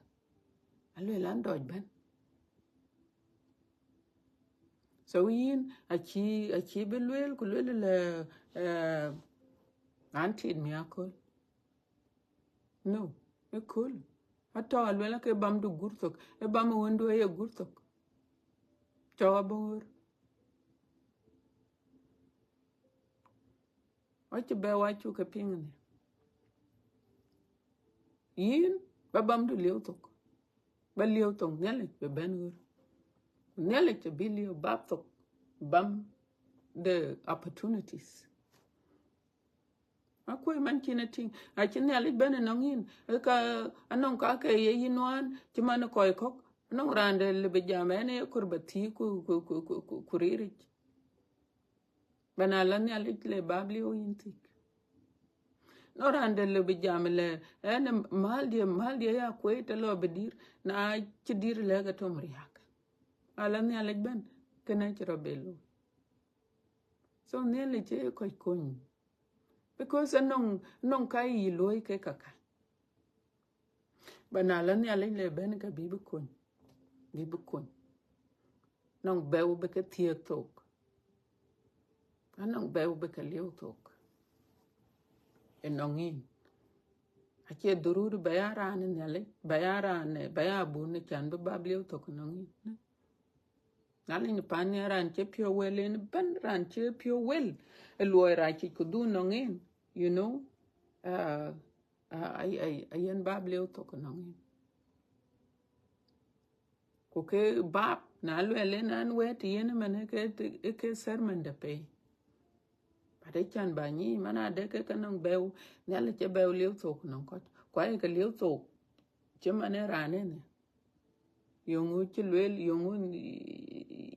alueel an dɔc bɛ̈n. So yïn acï, acï bï lueel ku lueel ëlä, eh, an tit mi aköl. No, ëköl. Atɔ̈ alueel ke bamdu gur thok, ë bam ë wëndu aye gur thok. Cɔk abɔ̈ ɣöör. Acï bɛ wa cuk ke piŋ ënë. Yïn, ba bamdu lieu thok. Ba lieu thok Nhialic bï bɛ̈n ɣöör. Nhialic abï lieu bap thok, bam the opportunities. Akuɔ̈c man cïn e tïŋ, acï Nhialic bɛ̈n ënɔŋ yïn, ë ka anɔŋ ka ke ye yïn nuaan, cï man kɔc kɔ̈k, anɔŋ raan dɛ̈ lëu bï jam ɛn ë kɔɔr ba thiëëk ku, ku, ku, ku, ku, ku riric. Ba na la Nhialic le bap lieu yïn thiëëk. Nɔŋ raan dɛ̈ lëu bï jam lɛ, ɛn ë mäldiɛ̈, mäldiɛ̈ ya kueet tɛ̈ lɔ bï dïr, na cï dïr lɛ̈k ë tɔ̈m riääk. A la Nhialic bɛ̈n, kënë acï rɔt bɛ looi. So Nhialic ë kɔc kony. Because anɔŋ, anɔŋ ka yï luɔ̈i ke kaka. Ba na la Nhialic le bɛ̈n ka bï bï kony, bï bï kony. Anɔŋ bɛ̈u bï ke thiëëk thok. Anɔŋ bɛ̈u bï ke lieu thok. Ënɔŋ yïn. Acie dhururi ba ya raan ë Nhialic, ba ya raan, ba ya bun ë can bï bap lieu thok ënɔŋ yïn. Nhialic në pan nhial raan cï piɔ̈u wël en bɛ̈n, raan cï piɔ̈u wël ë luɔi rac yic ku dhuk nɔŋ en, you know, uh, uh, ay, ay, ayen bap lieu thok nɔŋ en. Ku ke bap, na luɛl en an wɛ̈t yen ëmën ke, ke sermon de pei. But ë can ba nyic man adë ke ke nɔŋ bɛ̈u, Nhialic cï bɛ̈u lieu thok nɔŋ kɔc. Ku aye ke lieu thok cï man ë raan en. Yeŋö cï lueel, yeŋö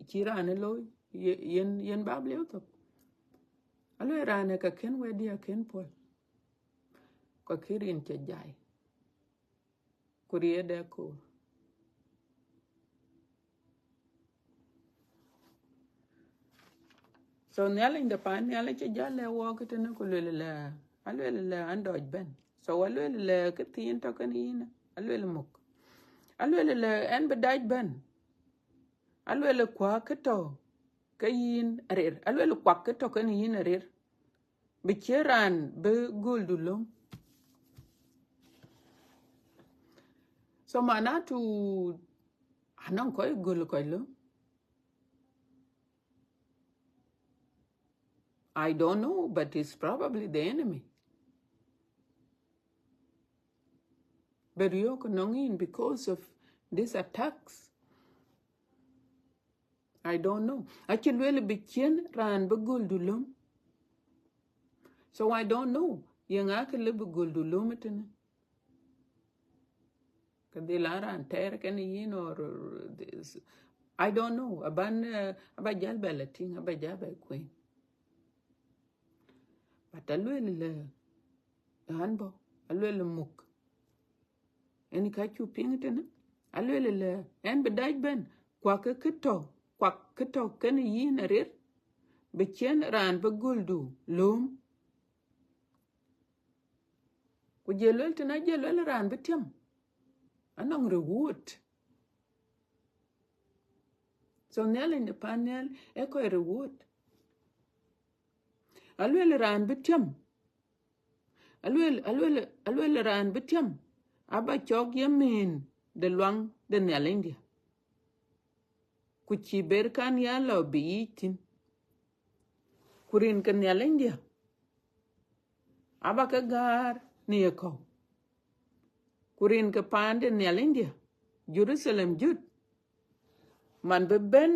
cï raan ë looi, ye-, yen, yen bap lieu thok. Alueel raan ë ka kën wɛ̈tdiɛ̈ akën puɔ̈l, ku akën rin cï jai, ku riɛɛt dɛ koor. So Nhialic de pan nhial acï jäl lɛ̈k wɔɔk tënë ku lueel lɛ, alueel lɛ an dɔc bɛ̈n. So alueel lɛ kë thiin tɔ̈ kenë yïn, alueel muk. Alueel lɛ ɛn bï dac bɛ̈n. Alueel kuak kë tɔ̈ ke yïn arir. Alueel kuak kë tɔ̈ kenë yïn arir. Bï cie raan bï gööldu löŋ. So manatu, Anɔŋ kɔc gɔl kɔc lööm. I don't know, but it's probably the enemy. But you can know in because of these attacks. I don't know. Acï lueel bï ciɛ̈n raan bï gɔldu lööm. So I don't know. Yeŋa kë lëu bï gɔldu lööm ëtënë? Kë dhil a raan tɛɛr kenë yïn or this. I don't know. Aban, uh, aba jäl bɛ la tïŋ, aba jäl bɛ kueen. But alueel lë, ɣɛn bɔ̈, alueel muk. Yen ka cuk piŋ tënë, alueel lë, ɣɛn bï dac bɛ̈n, kuak kë tɔ̈, kuak kë tɔ̈ kenë yïn arëët, bï ciɛ̈n raan bï gɔldu lööm. Ku jɔl lueel tënë, jɔl lueel raan bï tiam, anɔŋ reward. So Nhialic në pan nhial ë kɔc reward. Alueel raan bï tiam, alueel, alueel, alueel raan bï tiam, aba cɔk ye mën de luaŋ de Nhialicdiɛ̈. Ku cïï ber kan ya lɔ bï yic thïn. Ku rin ke Nhialicdiɛ̈ aba ke gäär në ye kɔ̈u. Ku rin ke paan de Nhialicdiɛ̈, Jeruthalem jöt, man bï bɛ̈n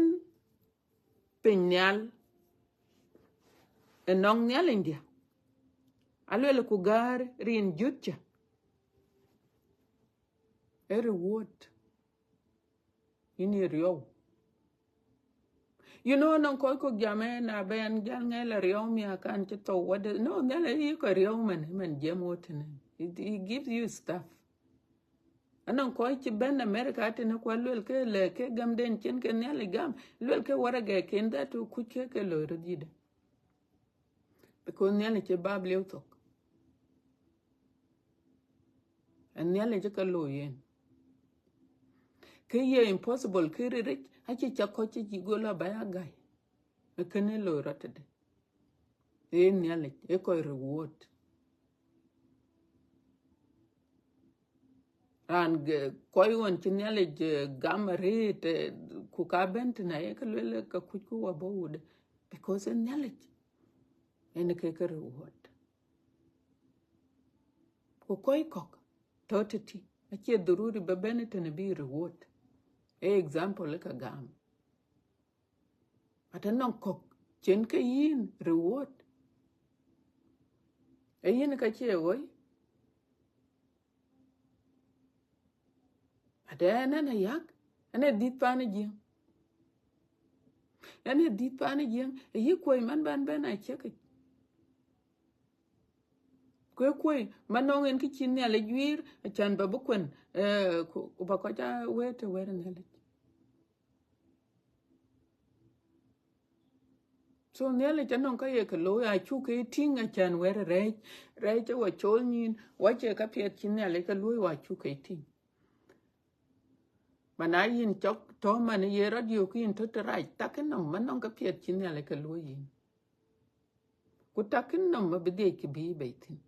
piny nhial ënɔŋ Nhialicdiɛ̈, alueel ku gäär rin jöt cä, ë reward. Yïn ye riɔu. You know, nɔŋ kɔc kɔ̈k jam ë na bɛn jäl ŋɛl a riɔu miäk kan cï thou wade. No, Nhialic yï kɔc riɔu man, man jiɛɛm wo tënë. It, it gives you stuff. Anɔŋ kɔc cï bɛ̈n America tënë ku alueel ke lɛ̈k ke gamden cïn ke Nhialic gam, lueel ke waragɛken that kuc ke ke loi röt yïdë. Because Nhialic cï bap lieu thok. Ë Nhialic ë ka looi yen. Kë ye impossible, kë riric, acï cak kɔc cï gɔl aba ya gäi. Ë kënë looi rɔt tëde. Ë Nhialic, ë kɔc reward. Raan ge-, kɔc ɣɔn cï Nhialic, eh, gam arëët, eh, ku ka bɛ̈n tënë, aye ke lueel ka kuc ku wa bɔ̈ wudë. Because ë Nhialic, yen ke ke reward. Ku kɔc kɔ̈k tɔ̈ tëtï, acie dharuri ba bɛ̈n tënë bï reward. Ee example ë ka gam. But anɔŋ kɔ̈k cïn ke yïn reward. Ee yïn ka cie ɣoi. But ɣɛn, ɣɛn ayak, ɣɛn ë dhïth pan ë Jiëŋ. Ɣɛn ë dhïth pan ë Jiëŋ, ë yï kuɔi man ban bɛ̈n a ciëkic. Ku ë kuɔi man nɔŋ en kë cï Nhialic juiir, acan ba bï kuen, eh, ku, ku ba kɔc aa wëët të wɛ̈t ë Nhialic. So Nhialic anɔŋ ka ye ke looi, acuk ke tïŋ acan wɛ̈t rɛɛc, rɛɛc ë wa col nyïn, wa cie ka piɛth cï Nhialic ke luɔ̈i, wa cuk ke tïŋ. Ba na yïn cɔk tɔ̈ man ye radio ku yïn tɔ̈ të rac, tak ë nɔm, man nɔŋ ka piɛth cï Nhialic ke luɔ̈i yïn. Ku tak ë nɔm abï dhiëc kë bï bei thïn.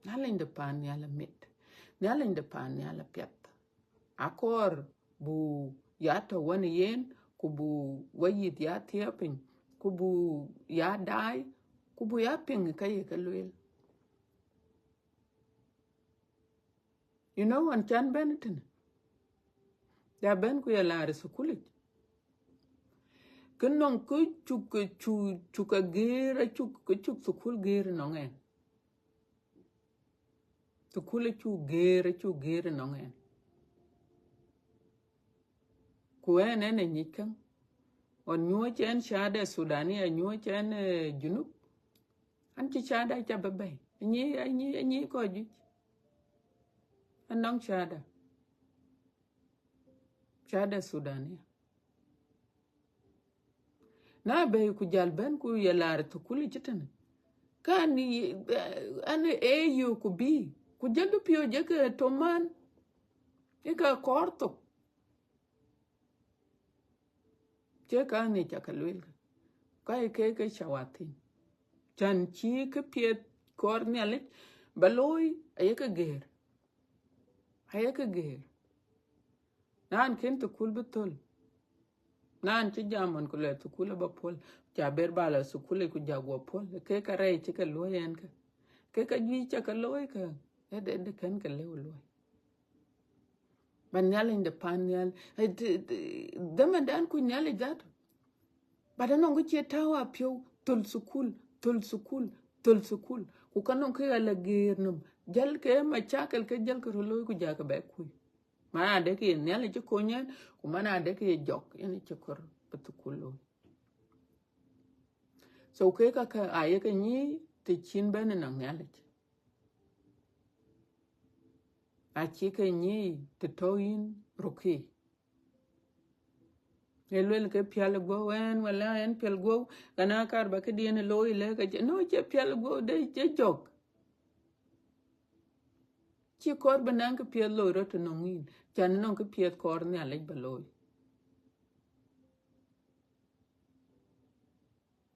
Nhialic de pan nhial amit. Nhialic de pan nhial apiɛth. Akɔɔr bu ya tɔ̈ wën yen, ku bu wayith ya thiëëp piny, ku bu ya daai, ku bu ya piŋ ka ye ke lueel. You know, ɣɔn can bɛ̈n tënë, ya bɛ̈n ku ya laar ë thukulic. Kë nɔŋ kë cuk, cuk, cuk agëër, acuk, kë cuk thukul gëër nɔŋ ɛn. Thukul acuk gëër, acuk gëër nɔŋ ɛn. Ku ɛn, ɛn ë nyic käŋ. Ɣɔn nyuɔ̈c ɛn shahada Sudania, nyuɔ̈c ɛn, eh, Junub. An cï shahada ca bï bɛ̈i. Anyi, anyi, anyi kɔc juëc. Anɔŋ shahada. Shahada Sudania. Na bɛ̈i ku jäl bɛ̈n ku ye laar thukul cï tënë. Ka ni, eh, an ë yök ku bï. Ku jël du piööc ë ke toman. Ë ke kɔɔr thok. Cie ka ni ca ke lueel ka. Ka ye ke ke cawathin. Can cï kë piɛth kɔɔr Nhialic ba looi, aye ke gëër. Aye ke gëër. Raan kën thukul bï thöl. Raan cï jam ɣɔn ku lueel thukul aba puɔ̈l, ca ber ba la thukul ku ja guɔ puɔ̈l. Ke ka rɛɛc cï ke luɔ̈i ɛn ke. Ke ka juëc ca ke looi ke. Ëdë, ëdë kën ke lëu luɔ̈i. Ba Nhialic de pan nhial. Ë, d-, d-, dhamandɛn kuc Nhialic dhatu. But anɔŋ kë cie tääu apiɔ̈u, thöl thukul, thöl thukul, thöl thukul. Ku ka nɔŋ kë ɣa la geer nɔm. Jal ke macakil ke jal ke röt looi ku ja ke bɛ kuc. Man adek ye Nhialic cï kony ɛn, ku man adek ye jɔk, yen cï kɔɔr bï thukul looi. So ke ka ke aye ke nyic të cïn bɛ̈n ënɔŋ Nhialic. Acï ke nyic të tɔ̈ yïn rukï. Ë luel ke pial guɔ̈u ɛn, wala ɛn pial guɔ̈u, kana kar ba këdiɛn looi lɛ ke cï, no, cï pial guɔ̈u de cï jɔk. Cï kɔɔr bï naŋ kë piɛth looi rɔt tënɔŋ yïn, can nɔŋ kë piɛth kɔɔr Nhialic ba looi.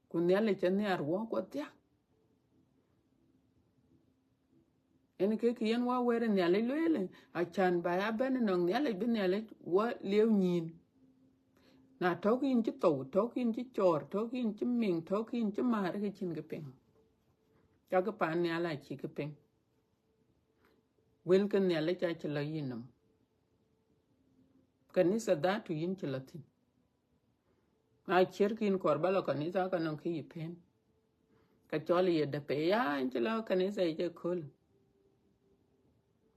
Ku Nhialic anhiar wɔ kuɔth thiak. Yen ke kë yen wɔ wɛ̈t Nhialic lueel, acan ba ya bɛ̈n ënɔŋ Nhialic bï Nhialic wɔ lieu nyïn. Na tɔ̈k yïn cï thou, tɔ̈k yïn cï cɔɔr, tɔ̈k yïn cï miŋ, tɔ̈k yïn cï määr, ke cïn kë piŋ. Ka kë pan nhial acï kë piŋ. Wël ke Nhialic acï lɔ yïn nɔm. Kanitha dhatu yïn cï lɔ thïn. Na ciɛ̈r kïn kɔɔr ba lɔ kanitha ka nɔŋ kë yï pën. Ka cɔl ye dɛ̈p ya, yïn cï lɔ kanitha yic ëkööl.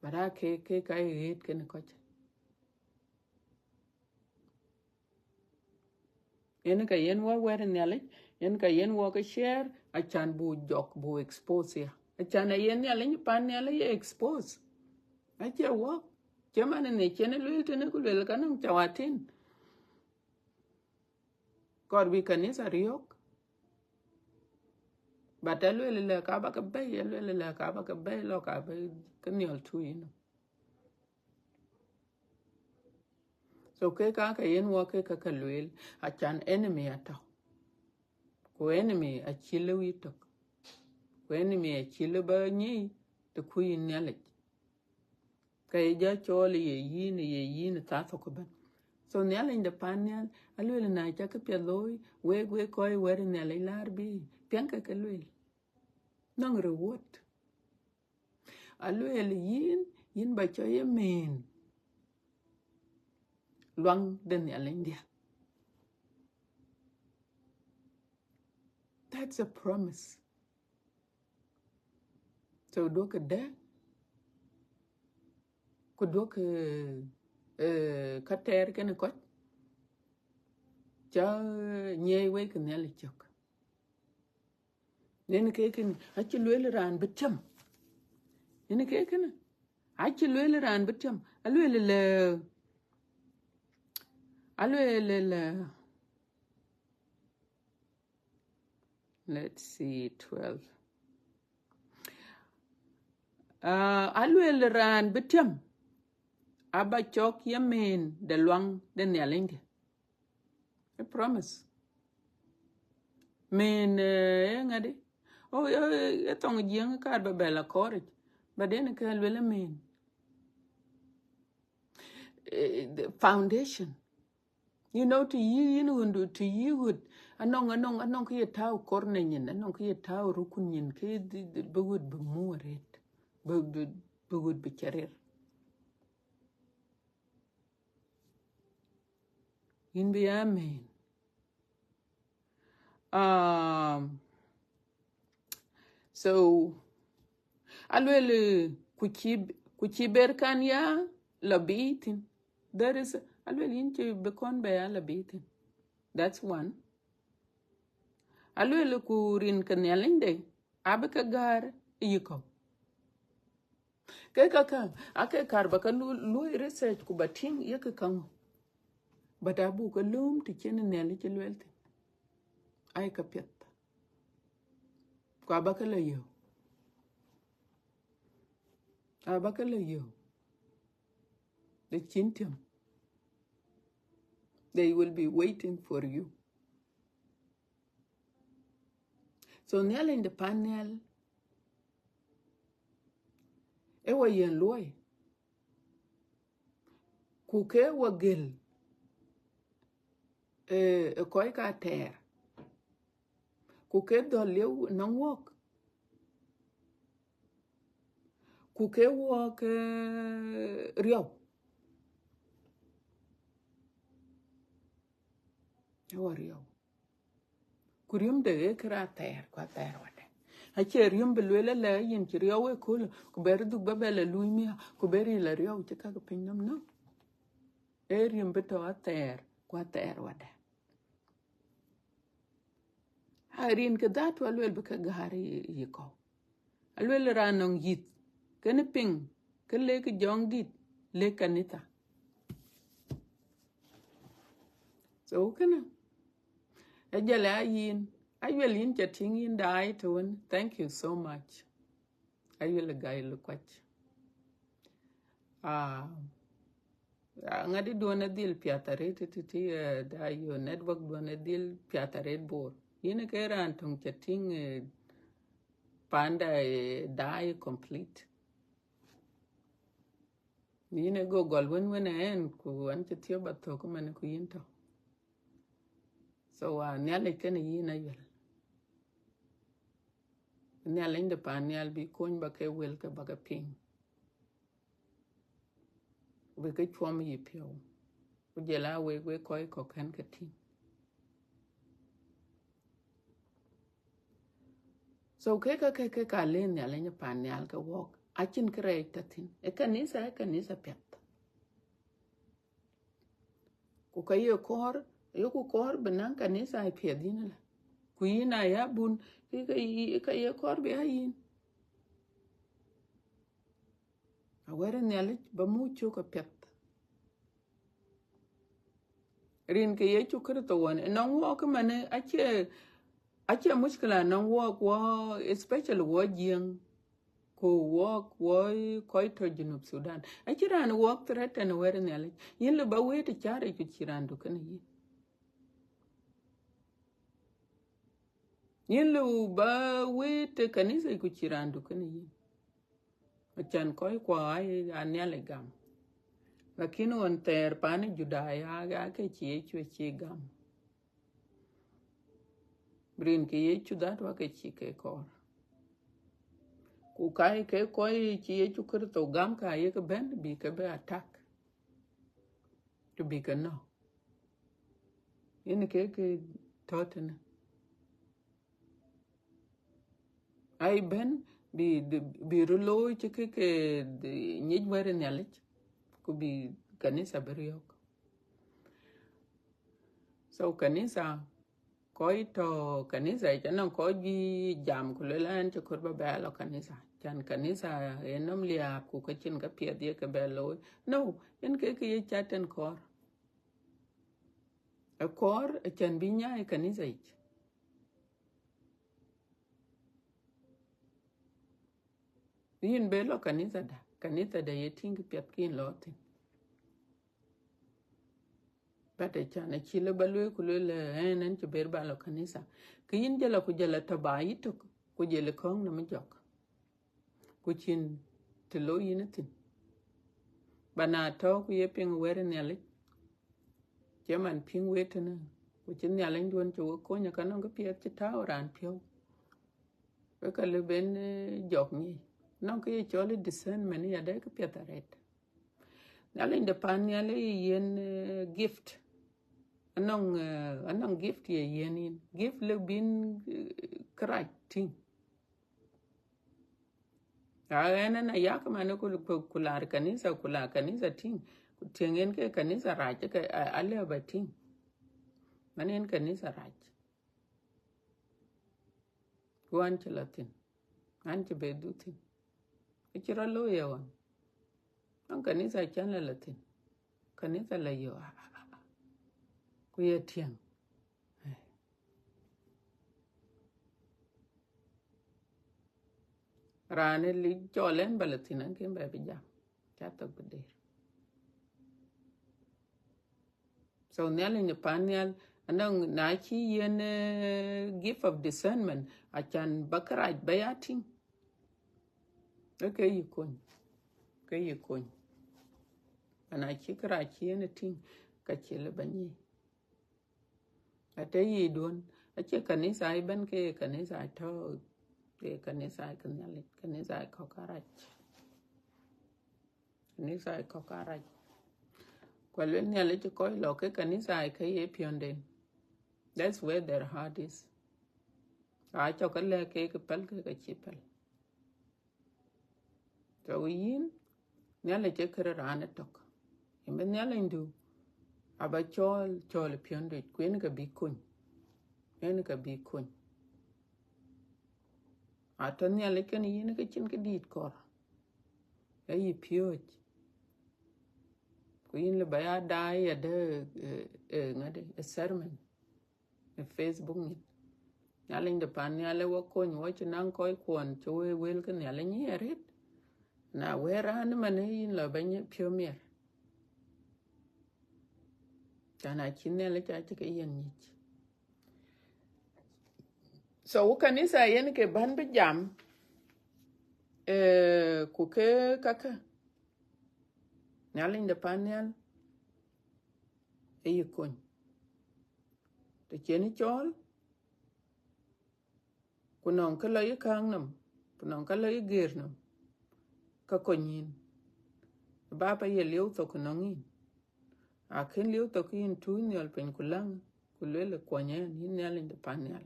But aa ke, ke ka ye ɣet kenë kɔc. Yen ka yen wɔ wɛ̈t Nhialic, yen ka yen wɔ ke share, acan bu jɔk, bu expose ya. Acan aye Nhialic pan nhial ye expose. Acie wɔ, cï man në cïn lueel tënë ku lueel ka nɔŋ cawatin. Kɔɔr bï kanitha riɔ̈k. But aluel lɛ ka ba ke bɛ̈i, aluel lɛ ka ba ke bɛ̈i, lɔ ka bï ke nhiɔl tui yïnɔ. So ke ka ke yen wɔ ke ka ke lueel, acan enemy atɔ̈. Ku enemy acï lëu yï tök. Ku enemy acï lëu ba nyic të kuc yïn Nhialic. Ka ye jɔ cɔɔl ye yïn, ye yïn thaa thok ëbɛ̈n. So Nhialic de pan nhial, aluel na ca kë piɛth looi, wek, wek kɔc wɛ̈t Nhialic laar bï, piɛŋkë ke lueel. Nɔŋ reward. Aluel yïn, yïn ba cɔk ye mën luaŋ de Nhialic diɛ̈. That's a promise. So duɔ̈kkë dɛ̈, ku duɔ̈kkë, eh, ka tɛɛr kenë kɔc, ca nyiɛɛi wei ke Nhialic cök. Yen ke kënë, acï lueel raan bï tiam. Yen ke kënë, acï lueel raan bï tiam. Aluel lɛ, aluel lɛ, let's see, twelve. Ah, aluel raan bï tiam, aba cɔk ye mën de luaŋ de Nhialic diɛ̈. A promise. Mën, eh, ŋadï. Oh, eh, eh, thoŋ Jiëŋ kaar ba bɛ la kɔɔric. But yen ke luel mën. Eh, the foundation. You know, të yï yïn ɣöndu, të yï ɣöt, anɔŋ, anɔŋ, anɔŋ kë ye tääu kor në nyin, anɔŋ kë ye tääu rukun nyin, kë dhi, dhi, bï ɣöt bï muk arëët, bï, bï, bï ɣöt bï cä rëër. Yïn bï ya mën. Um, so, aluel, eh, ku cï, ku cï ber kan ya la bï thïn. There is, aluel yïn cï bï kɔn bɛ ya la bï thïn. That's one. Aluel ku rin ke Nhialic de, abï ke gäär yï kɔ̈u. Ke ka ka, ake kaar ba ka lu-, luɔi research ku ba tïŋ ye ke kaŋö. But abuk ke lööm të cïn Nhialic cï lueel thïn. Ai ka piɛth. Ku aba ke la yök. Aba ke la yök. Të cïn tiam. They will be waiting for you. So Nhialic de pan nhial, ë wɔ yen luɔi. Ku Ku ke wa gël, eh, ë kɔc ka tɛɛr. Ku ke dhɔ̈l liu nɔŋ wɔk. Ku ke wɔk, eh, riɔu. Ë wa riɔu. Ku riɔmde ee kë raan thɛɛr, ku athɛɛr wadɛ̈. Acie riɔm bï lueel ëlë yïn cï riɔu ëköölë, ku bɛ rɔt dhuk bä bɛ lɔ luui miäk, ku bɛ ril la riɔu cï käk pinynɔm, no. Ee riɔm bï tɔ̈ athɛɛr, ku athɛɛr wadɛ̈. A rin ke dhatu aluel bï ke gäär yï, yï kɔ̈u. Aluel raan nɔŋ yïth, kënë piŋ, ke lek jɔŋdït, lek kanitha. So kënë, ë jël a yïn, Ayuel, yïn ca tïŋ yïn daai të wën. Thank you so much. Ayuel ë Gai Lukuac. Ah, ah, ŋadï duɔ̈n ë dhil piath arëët tïtï, eh, da yo network duɔ̈n ë dhil piath arëët Bor. Yïn ke raan töŋ ca tïŋ, eh, panda, eh, daai complete. Yïn ë go gɔl wën wën ë ɛn, ku an cï thiɔ̈k ba thök man ku yïn tɔ̈. So, uh, Nhialic kënë yïn Ayuel. Nhialic de pan nhial bï kony ba ke wël ke ba ke piŋ. Bï ke cuɔm yï piɔ̈u. Ku jël a wek, wek kɔc kɔ̈k kën ke tïŋ. So, ke ka, ke, ke ka le Nhialic pan nhial ke wɔk. Acïn kërɛɛc tɔ̈ thïn. Ë kanitha, ë kanitha piɛth. Ku ka ye kɔɔr, yeku kɔɔr bï naŋ kanitha ë piɛth yïn ëlä. Ku yïn aya bun, ke, ke, ke ye kɔɔr bï a yïn. Awɛ̈t ë Nhialic ba muk cök apiɛth. Rin ke Yecu Kërtho wën, ënɔŋ wɔk ëmënë acie, acie mushkila nɔŋ wɔk wɔ, especially wɔ Jiëŋ, ku wɔk wɔ kɔc tɔ̈ Junub Thudan. Acïn raan wɔk threaten wɛ̈t ë Nhialic. Yïn lëu ba wëët ë cäär yic ku cï raan duk kënë yïn. Yïn lëu ba wëët ë kanitha yic ku cï raan duk kënë yïn. Acan kɔc kuɔ aa, aa Nhialic gam. Lakin ɣɔn thɛɛr pan ë Judaya, aa, aa ke cï Yecu acï gam. Rin ke Yecu dhatu aa ke cï ke kɔɔr. Ku ka ye ke kɔc cï Yecu Kërtho gam ka ye ke bɛ̈n bï ke bɛ attack. Të bï ke nɔ̈k. Yen ke ke tɔ̈ tënë. Ai bɛ̈n bï, bï, bï röt looi cï ke, ke nyic wɛ̈t ë Nhialic, ku bï kanitha bï riɔ̈ɔ̈k. So kanitha, kɔc tɔ̈ kanitha yic, anɔŋ kɔc bï jam ku luel an cï kɔɔr ba bɛ lɔ kanitha. Can kanitha ë nɔm liääp ku ka cïn ka piɛth ye ke bɛ looi. No, yen ke ke ye cath tën kɔɔr. Ë kɔɔr, ë can bï nyaai kanitha yic. Yïn bë lɔ kanitha da, kanitha da ye tïŋ kë piɛth ke yïn lɔ thïn. But ë can acï lë ba lueel ku lueel, eh, ɛn, ɛn cï ber ba lɔ kanitha. Ke yïn jël a ku jël a tɔ̈ ba yï tök, ku jël ë kɔ̈ɔ̈ŋ nɔm jɔk. Ku cïn të looi yïn thïn. Ba na tɔ̈ ku ye piŋ wɛ̈t ë Nhialic, cï man piŋ wek tënë, ku cï Nhialic duɔ̈n cï wek kony, ka nɔŋ kë piɛth cï tääu raan piɔ̈u. Wek ka lë ben, eh, jɔk nyic. Nɔŋ kë ye cɔl ë discernment, ya dɛ kë piɛth arëët. Nhialic de pan nhial ë yen, eh, gift. Anɔŋ, eh, anɔŋ gift ye yen yïn. Gift lë bïn, eh, kërac tïŋ. A ɛn, ɛn ayak man ku, ku, ku lar kanitha, ku lar kanitha tïŋ. Ku tiɛŋ en ke kanitha rac, ke a, a lë ba tïŋ. Man en kanitha rac. Ku an cï lɔ thïn. An cï be dhuk thïn. Acï rɔt looi ye ɣɔn. An kanitha can lɔ lɔ thïn. Kanitha lɔ yo, a, a, a, a. Ku ye tiɛŋ. Eh. Raan ë lic cɔl ɛn ba lɔ thïn, an kën bɛ bï jam. Ca thok bï der. So Nhialic në pan nhial, anɔŋ na cï yen, eh, gift of discernment, acan ba kërac ba ya tïŋ. Ë ke yï kony. Ke yï kony. Na cï kërac cï yen ë tïŋ, ka cï lë ba nyic. Atë yic duɔ̈n, acie kanitha ëbɛ̈n ke ye kanitha tɔ̈, ke ye kanitha ke Nhialic, kanitha kɔ̈k arac. Kanitha kɔ̈k arac. Ku aluel Nhialic kɔc lɔ ke kanitha ke ye piɔ̈nden. That's where their heart is. Acɔk ke lɛ̈k ke ke päl ke ka cï päl. So yïn, Nhialic ee kërë raan ëtök. Yïn bï Nhialicdu aba cɔɔl, cɔɔl ë piɔ̈ndu, ku yen ka bï kony. Yen ka bï kony. Atɔ̈ Nhialic kenë yïn ke cïn këdït kɔɔr. Ee yï piööc. Ku yïn lë ba ya daai adë, eh, eh, ŋadï, ë sermon. Në Facebook nyin. Nhialic de pan nhial ë wɔ kony, wɔ cï naŋ kɔc kuɔn cï wël ke Nhialic nyic arëët. Na wëë raan ëmën yïn lɔ bɛ̈ny piɔ̈u miɛr. Cän acï Nhialic acï ke yen nyic. So, wo kanitha yen ke bän bï jam, eh, ku ke kakë. Nhialic de pan nhial ë yï kony. Të cïn cɔɔl, ku nɔŋ kë lɔ yï kääŋ nɔm, ku nɔŋ kë lɔ yï geer nɔm, ka kony yïn. Baba ye lieu thok nɔŋ yïn. Akën lieu thok yïn tuuc nhiɔl piny ku läŋ, ku lueel kuɔny ɛn, yïn Nhialic de pan nhial.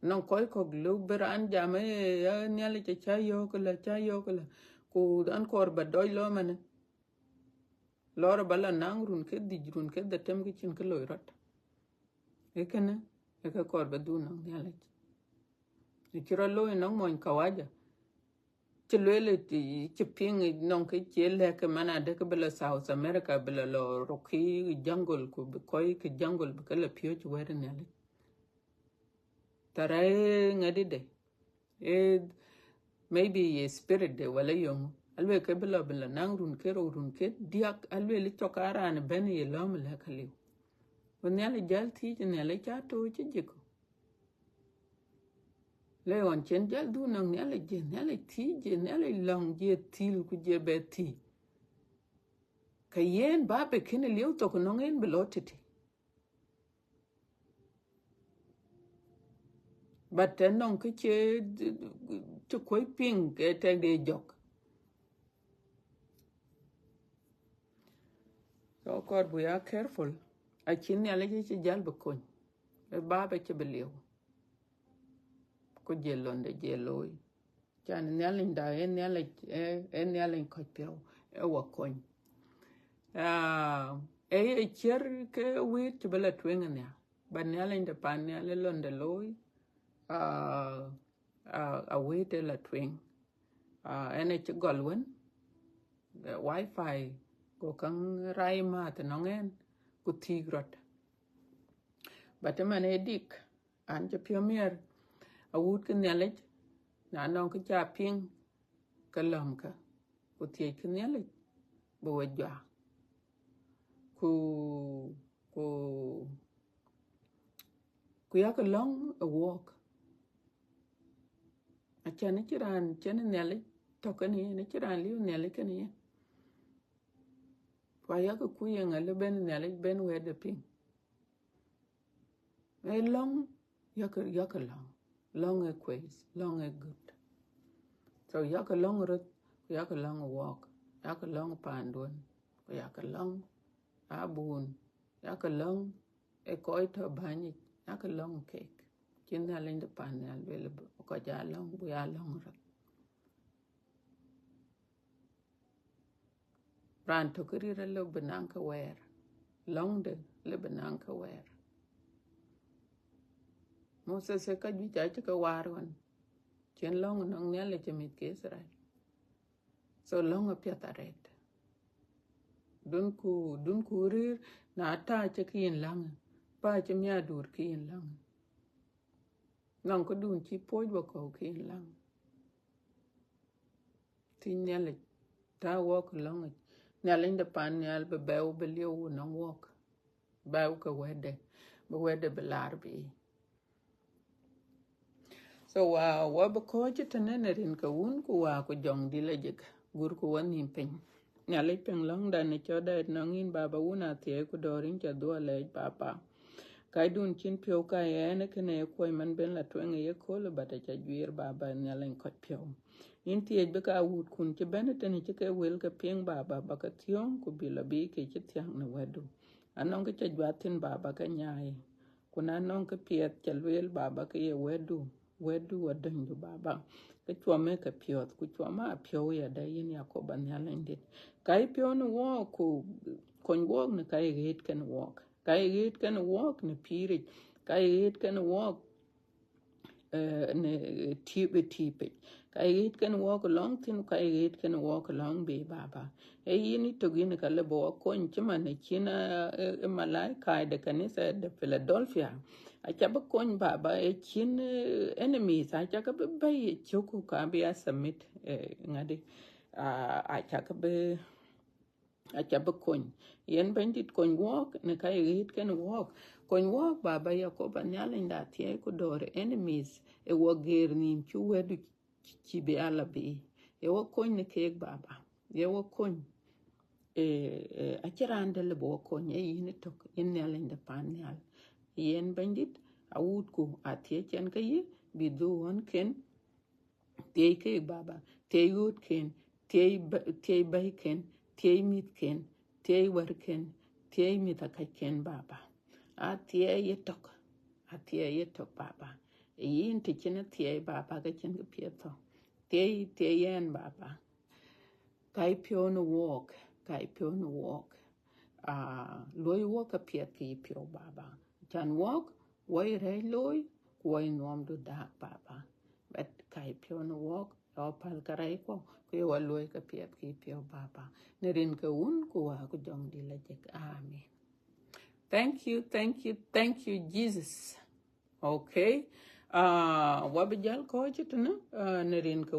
Nɔŋ kɔc kɔ̈k lëu bï raan jam, ee, ee, Nhialic acä yɔ̈ɔ̈k ëlä, acä yɔ̈ɔ̈k ëlä. Ku an kɔɔr ba dɔc lɔ manë. Lɔɔr ba lɔ naŋ run ke dhïc, run ke dhetem ke cïn kë loi rɔt. Ee kënë, ee kë kɔɔr ba dhuk nɔŋ Nhialic. Ë cï rɔt looi nɔŋ mony kawaja. Cï lueel ë, cï piŋ nɔŋ kë cie lɛ̈k ke man adë ke bï lɔ South America, bï lɔ lɔ rok kë jungle, ku bï kɔc kë jungle bï ke lɔ piööc wɛ̈t Nhialic. Thara ee ŋadï de, ee maybe ye spirit de wala yöŋö. Alueel ke bï lɔ, bï lɔ naŋ run ke rou, run ke diäk, alueel cɔk aa raan bɛ̈n ye lɔ̈ɔ̈m lɛ̈k aliu. Ku Nhialic jäl thiëëc, Nhialic cä tooc cï jikku. Le ɣɔn cïn jäl dhuk nɔŋ Nhialic, jie Nhialic thiëëc, jie Nhialic lɔ̈ŋ, jie thil, ku jie bɛ thiëëc. Ka yen ba bɛ kënë lieu thok nɔŋ en bï lɔ tëtï. But të nɔŋ kë cie, cï kuɔ̈c piŋ ke tɛk de jɔk. So kɔɔr buk ya careful. Acï Nhialic cï jäl bï kony. Ë baba cï bï lieu. Ku jie londe jie looi. Cän Nhialic da, ee Nhialic, ee, ee Nhialic kɔc piɔ̈u, ee wɔ kony. Ah, ee ye ciɛr ke wëët cï bï lɔ tueŋ ë nhial. But Nhialic de pan nhial ë londe looi, ah, ah, a wëët ë lɔ tueŋ. Ah, ɛn ë cï gɔl wën, eh, wifi, go käŋ rai maath nɔŋ ɛn, ku thiik rɔt. But ëmën ee dik, an cï piɔ̈u miɛr, awut ke Nhialic, na nɔŋ kë ca piŋ, ke lɔ̈mkë, ku thiëckë Nhialic, bï we juak. Ku, ku, ku yakë lɔ̈ŋ ë wuɔɔk. Acän cï raan cïn Nhialic tɔ̈ kenë yen, cï raan liu Nhialic kenë yen. Ku ayakë kuc yeŋa lë bɛ̈n Nhialic bɛ̈n wɛ̈tde piŋ. Ee lɔ̈ŋ, yakë, yakë lɔ̈ŋ. Lɔ̈ŋ ee kueeth, lɔ̈ŋ ee good. So yakë lɔ̈ŋ röth, ku yakë lɔ̈ŋ wuɔɔk, yakë lɔ̈ŋ paanduön, ku yakë lɔ̈ŋ abun, yakë lɔ̈ŋ ë kɔc tɔ̈ bänyic, yakë lɔ̈ŋ keek. Cï Nhialic de pan nhial lueel bï kɔc aa lɔ̈ŋ, bï aa lɔ̈ŋ röth. Raan tök ë rït alëu bï naŋ kë wɛɛr, lɔ̈ŋde lëu bï naŋ kë wɛɛr. Moses ë ka juëc acï ke waar ɣɔn, cïn lɔ̈ŋ nɔŋ Nhialic ë mïth ke Itharel. So lɔ̈ŋ apiɛth arëët. Dunku, dunku rëër, na ta cï ke yïn läŋë, pa cï miaduur ke yïn läŋë. Nɔŋ këdun cï puɔ̈c wakɔ̈u ke yïn läŋë. Thiëc Nhialic, ta wɔk lɔ̈ŋic. Nhialic de pan nhial bï bɛ̈ɛ̈u bï lieu nɔŋ wɔk. Bɛ̈ɛ̈u ke wɛ̈tde, bï wɛ̈tde bï laar bï. So, wa, wa bï kɔ̈ɔ̈c tënë në rin ke Wun ku Wä ku Jɔŋdït Lajik, gurku wɔ nhïïm piny. Nhialic piŋ lɔ̈ŋda në cɔ̈tda ë nɔŋ yïn, Baba, wun athiɛɛi ku dɔ̈ɔ̈r yïn, ca dhuɔ̈k lɛɛc, Baba. Kaidun cïn piɔ̈u ka ɣɛn ë kënë ë kuɔ̈c man ben la tueŋ ë yeköölë, but aca juiir, Baba, Nhialic kɔc piɔ̈u. Yïn thiëëc bï ka wuutkun cï bɛ̈n ëtënë cï ke wël ke piŋ, Baba, ba ke thiɔ̈ɔ̈ŋ ku bï lɔ bï ke cï thiäŋ në wɛ̈tdu. Anɔŋ kë ca juak thïn, Baba, ke nyaai. Ku na nɔŋ kë piɛth ca lueel, Baba, ke ye wɛ̈tdu, wɛ̈tdu adönydu, Baba, ke cuɔmë ke piɔ̈ɔ̈th, ku cuɔmë apiɔ̈u yadë, yïn Yakoba Nhialic. Ka yï piɔ̈u në wɔɔk, ku kony wɔɔk në ka yï ɣet kenë wɔɔk. Ka yï ɣet kenë wɔɔk në pïïric. Ka yï ɣet kenë wɔɔk, eh, në tiip, tiipic. Ka yï ɣet kenë wɔɔk lɔŋ thïn, ka yï ɣet kenë wɔɔk lɔŋ bei, Baba. Ee yïn ë tök yïn ka lëu bï wɔ kony, cï man ë cïn, eh, eh, malaika de kanitha de Philadelphia. Aca bï kony, Baba, ë cïn, eh, enemies, aca ke bï bɛ̈i ë cök ku ka bï a submit, eh, ŋadï. Ah, aca ke bï, aca bï kony. Yen Bɛ̈nydït, kony wɔɔk në ka yï ɣet kenë wɔɔk. Kony wɔɔk, Baba, Yakoba Nhialic, da thiɛɛi ku dɔ̈ɔ̈r enemies ë wɔ geer nhïïm cï wɛ̈tdu cï bï a lɔ bï. Ye wɔ kony në keek, Baba. Ye wɔ kony. Eh, eh, acïn raan dɛ̈ lëu bï wɔ kony, ee yïn ë tök, yïn Nhialic de pan nhial. Yen Bɛ̈nydït, awuutku athiëëc ɛn ke yï, bï dhuk ɣönken, thiëëc keek, Baba, thiëëc ɣöötken, thiëëc bä-, thiëëc bɛ̈iken, thiëëc mïthken, thiëëc wärken, thiëëc mïthakɔcken, Baba. Athiɛɛi yetök, athiɛɛi yetök, Baba. Ee yïn të cïn athiɛɛi, Baba, ke cïn kë piɛth thɔ̈. Thiëëc, thiëëc ɛn, Baba. Ka yï piɔ̈u në wɔɔk, ka yï piɔ̈u në wɔɔk. Ah, luɔ̈i wɔɔk ka piɛth ke yï piɔ̈u, Baba. Can wɔɔk, wɔ yï rɛ̈ɛ̈c looi, ku wɔ yï nuɔmdu daak, Baba. But ka yï piɔ̈u në wɔɔk, ë wɔ päl kärɛckuɔ, ku ye wɔ luɔ̈i ka piɛth ke yï piɔ̈u, Baba. Në rin ke Wun ku Wät ku Jɔŋdït Lajik. Amen. Thank you, thank you, thank you, Jesus. Okay. Ah, wɔ bï jäl kɔ̈ɔ̈c ëtënë, ah, në rin ke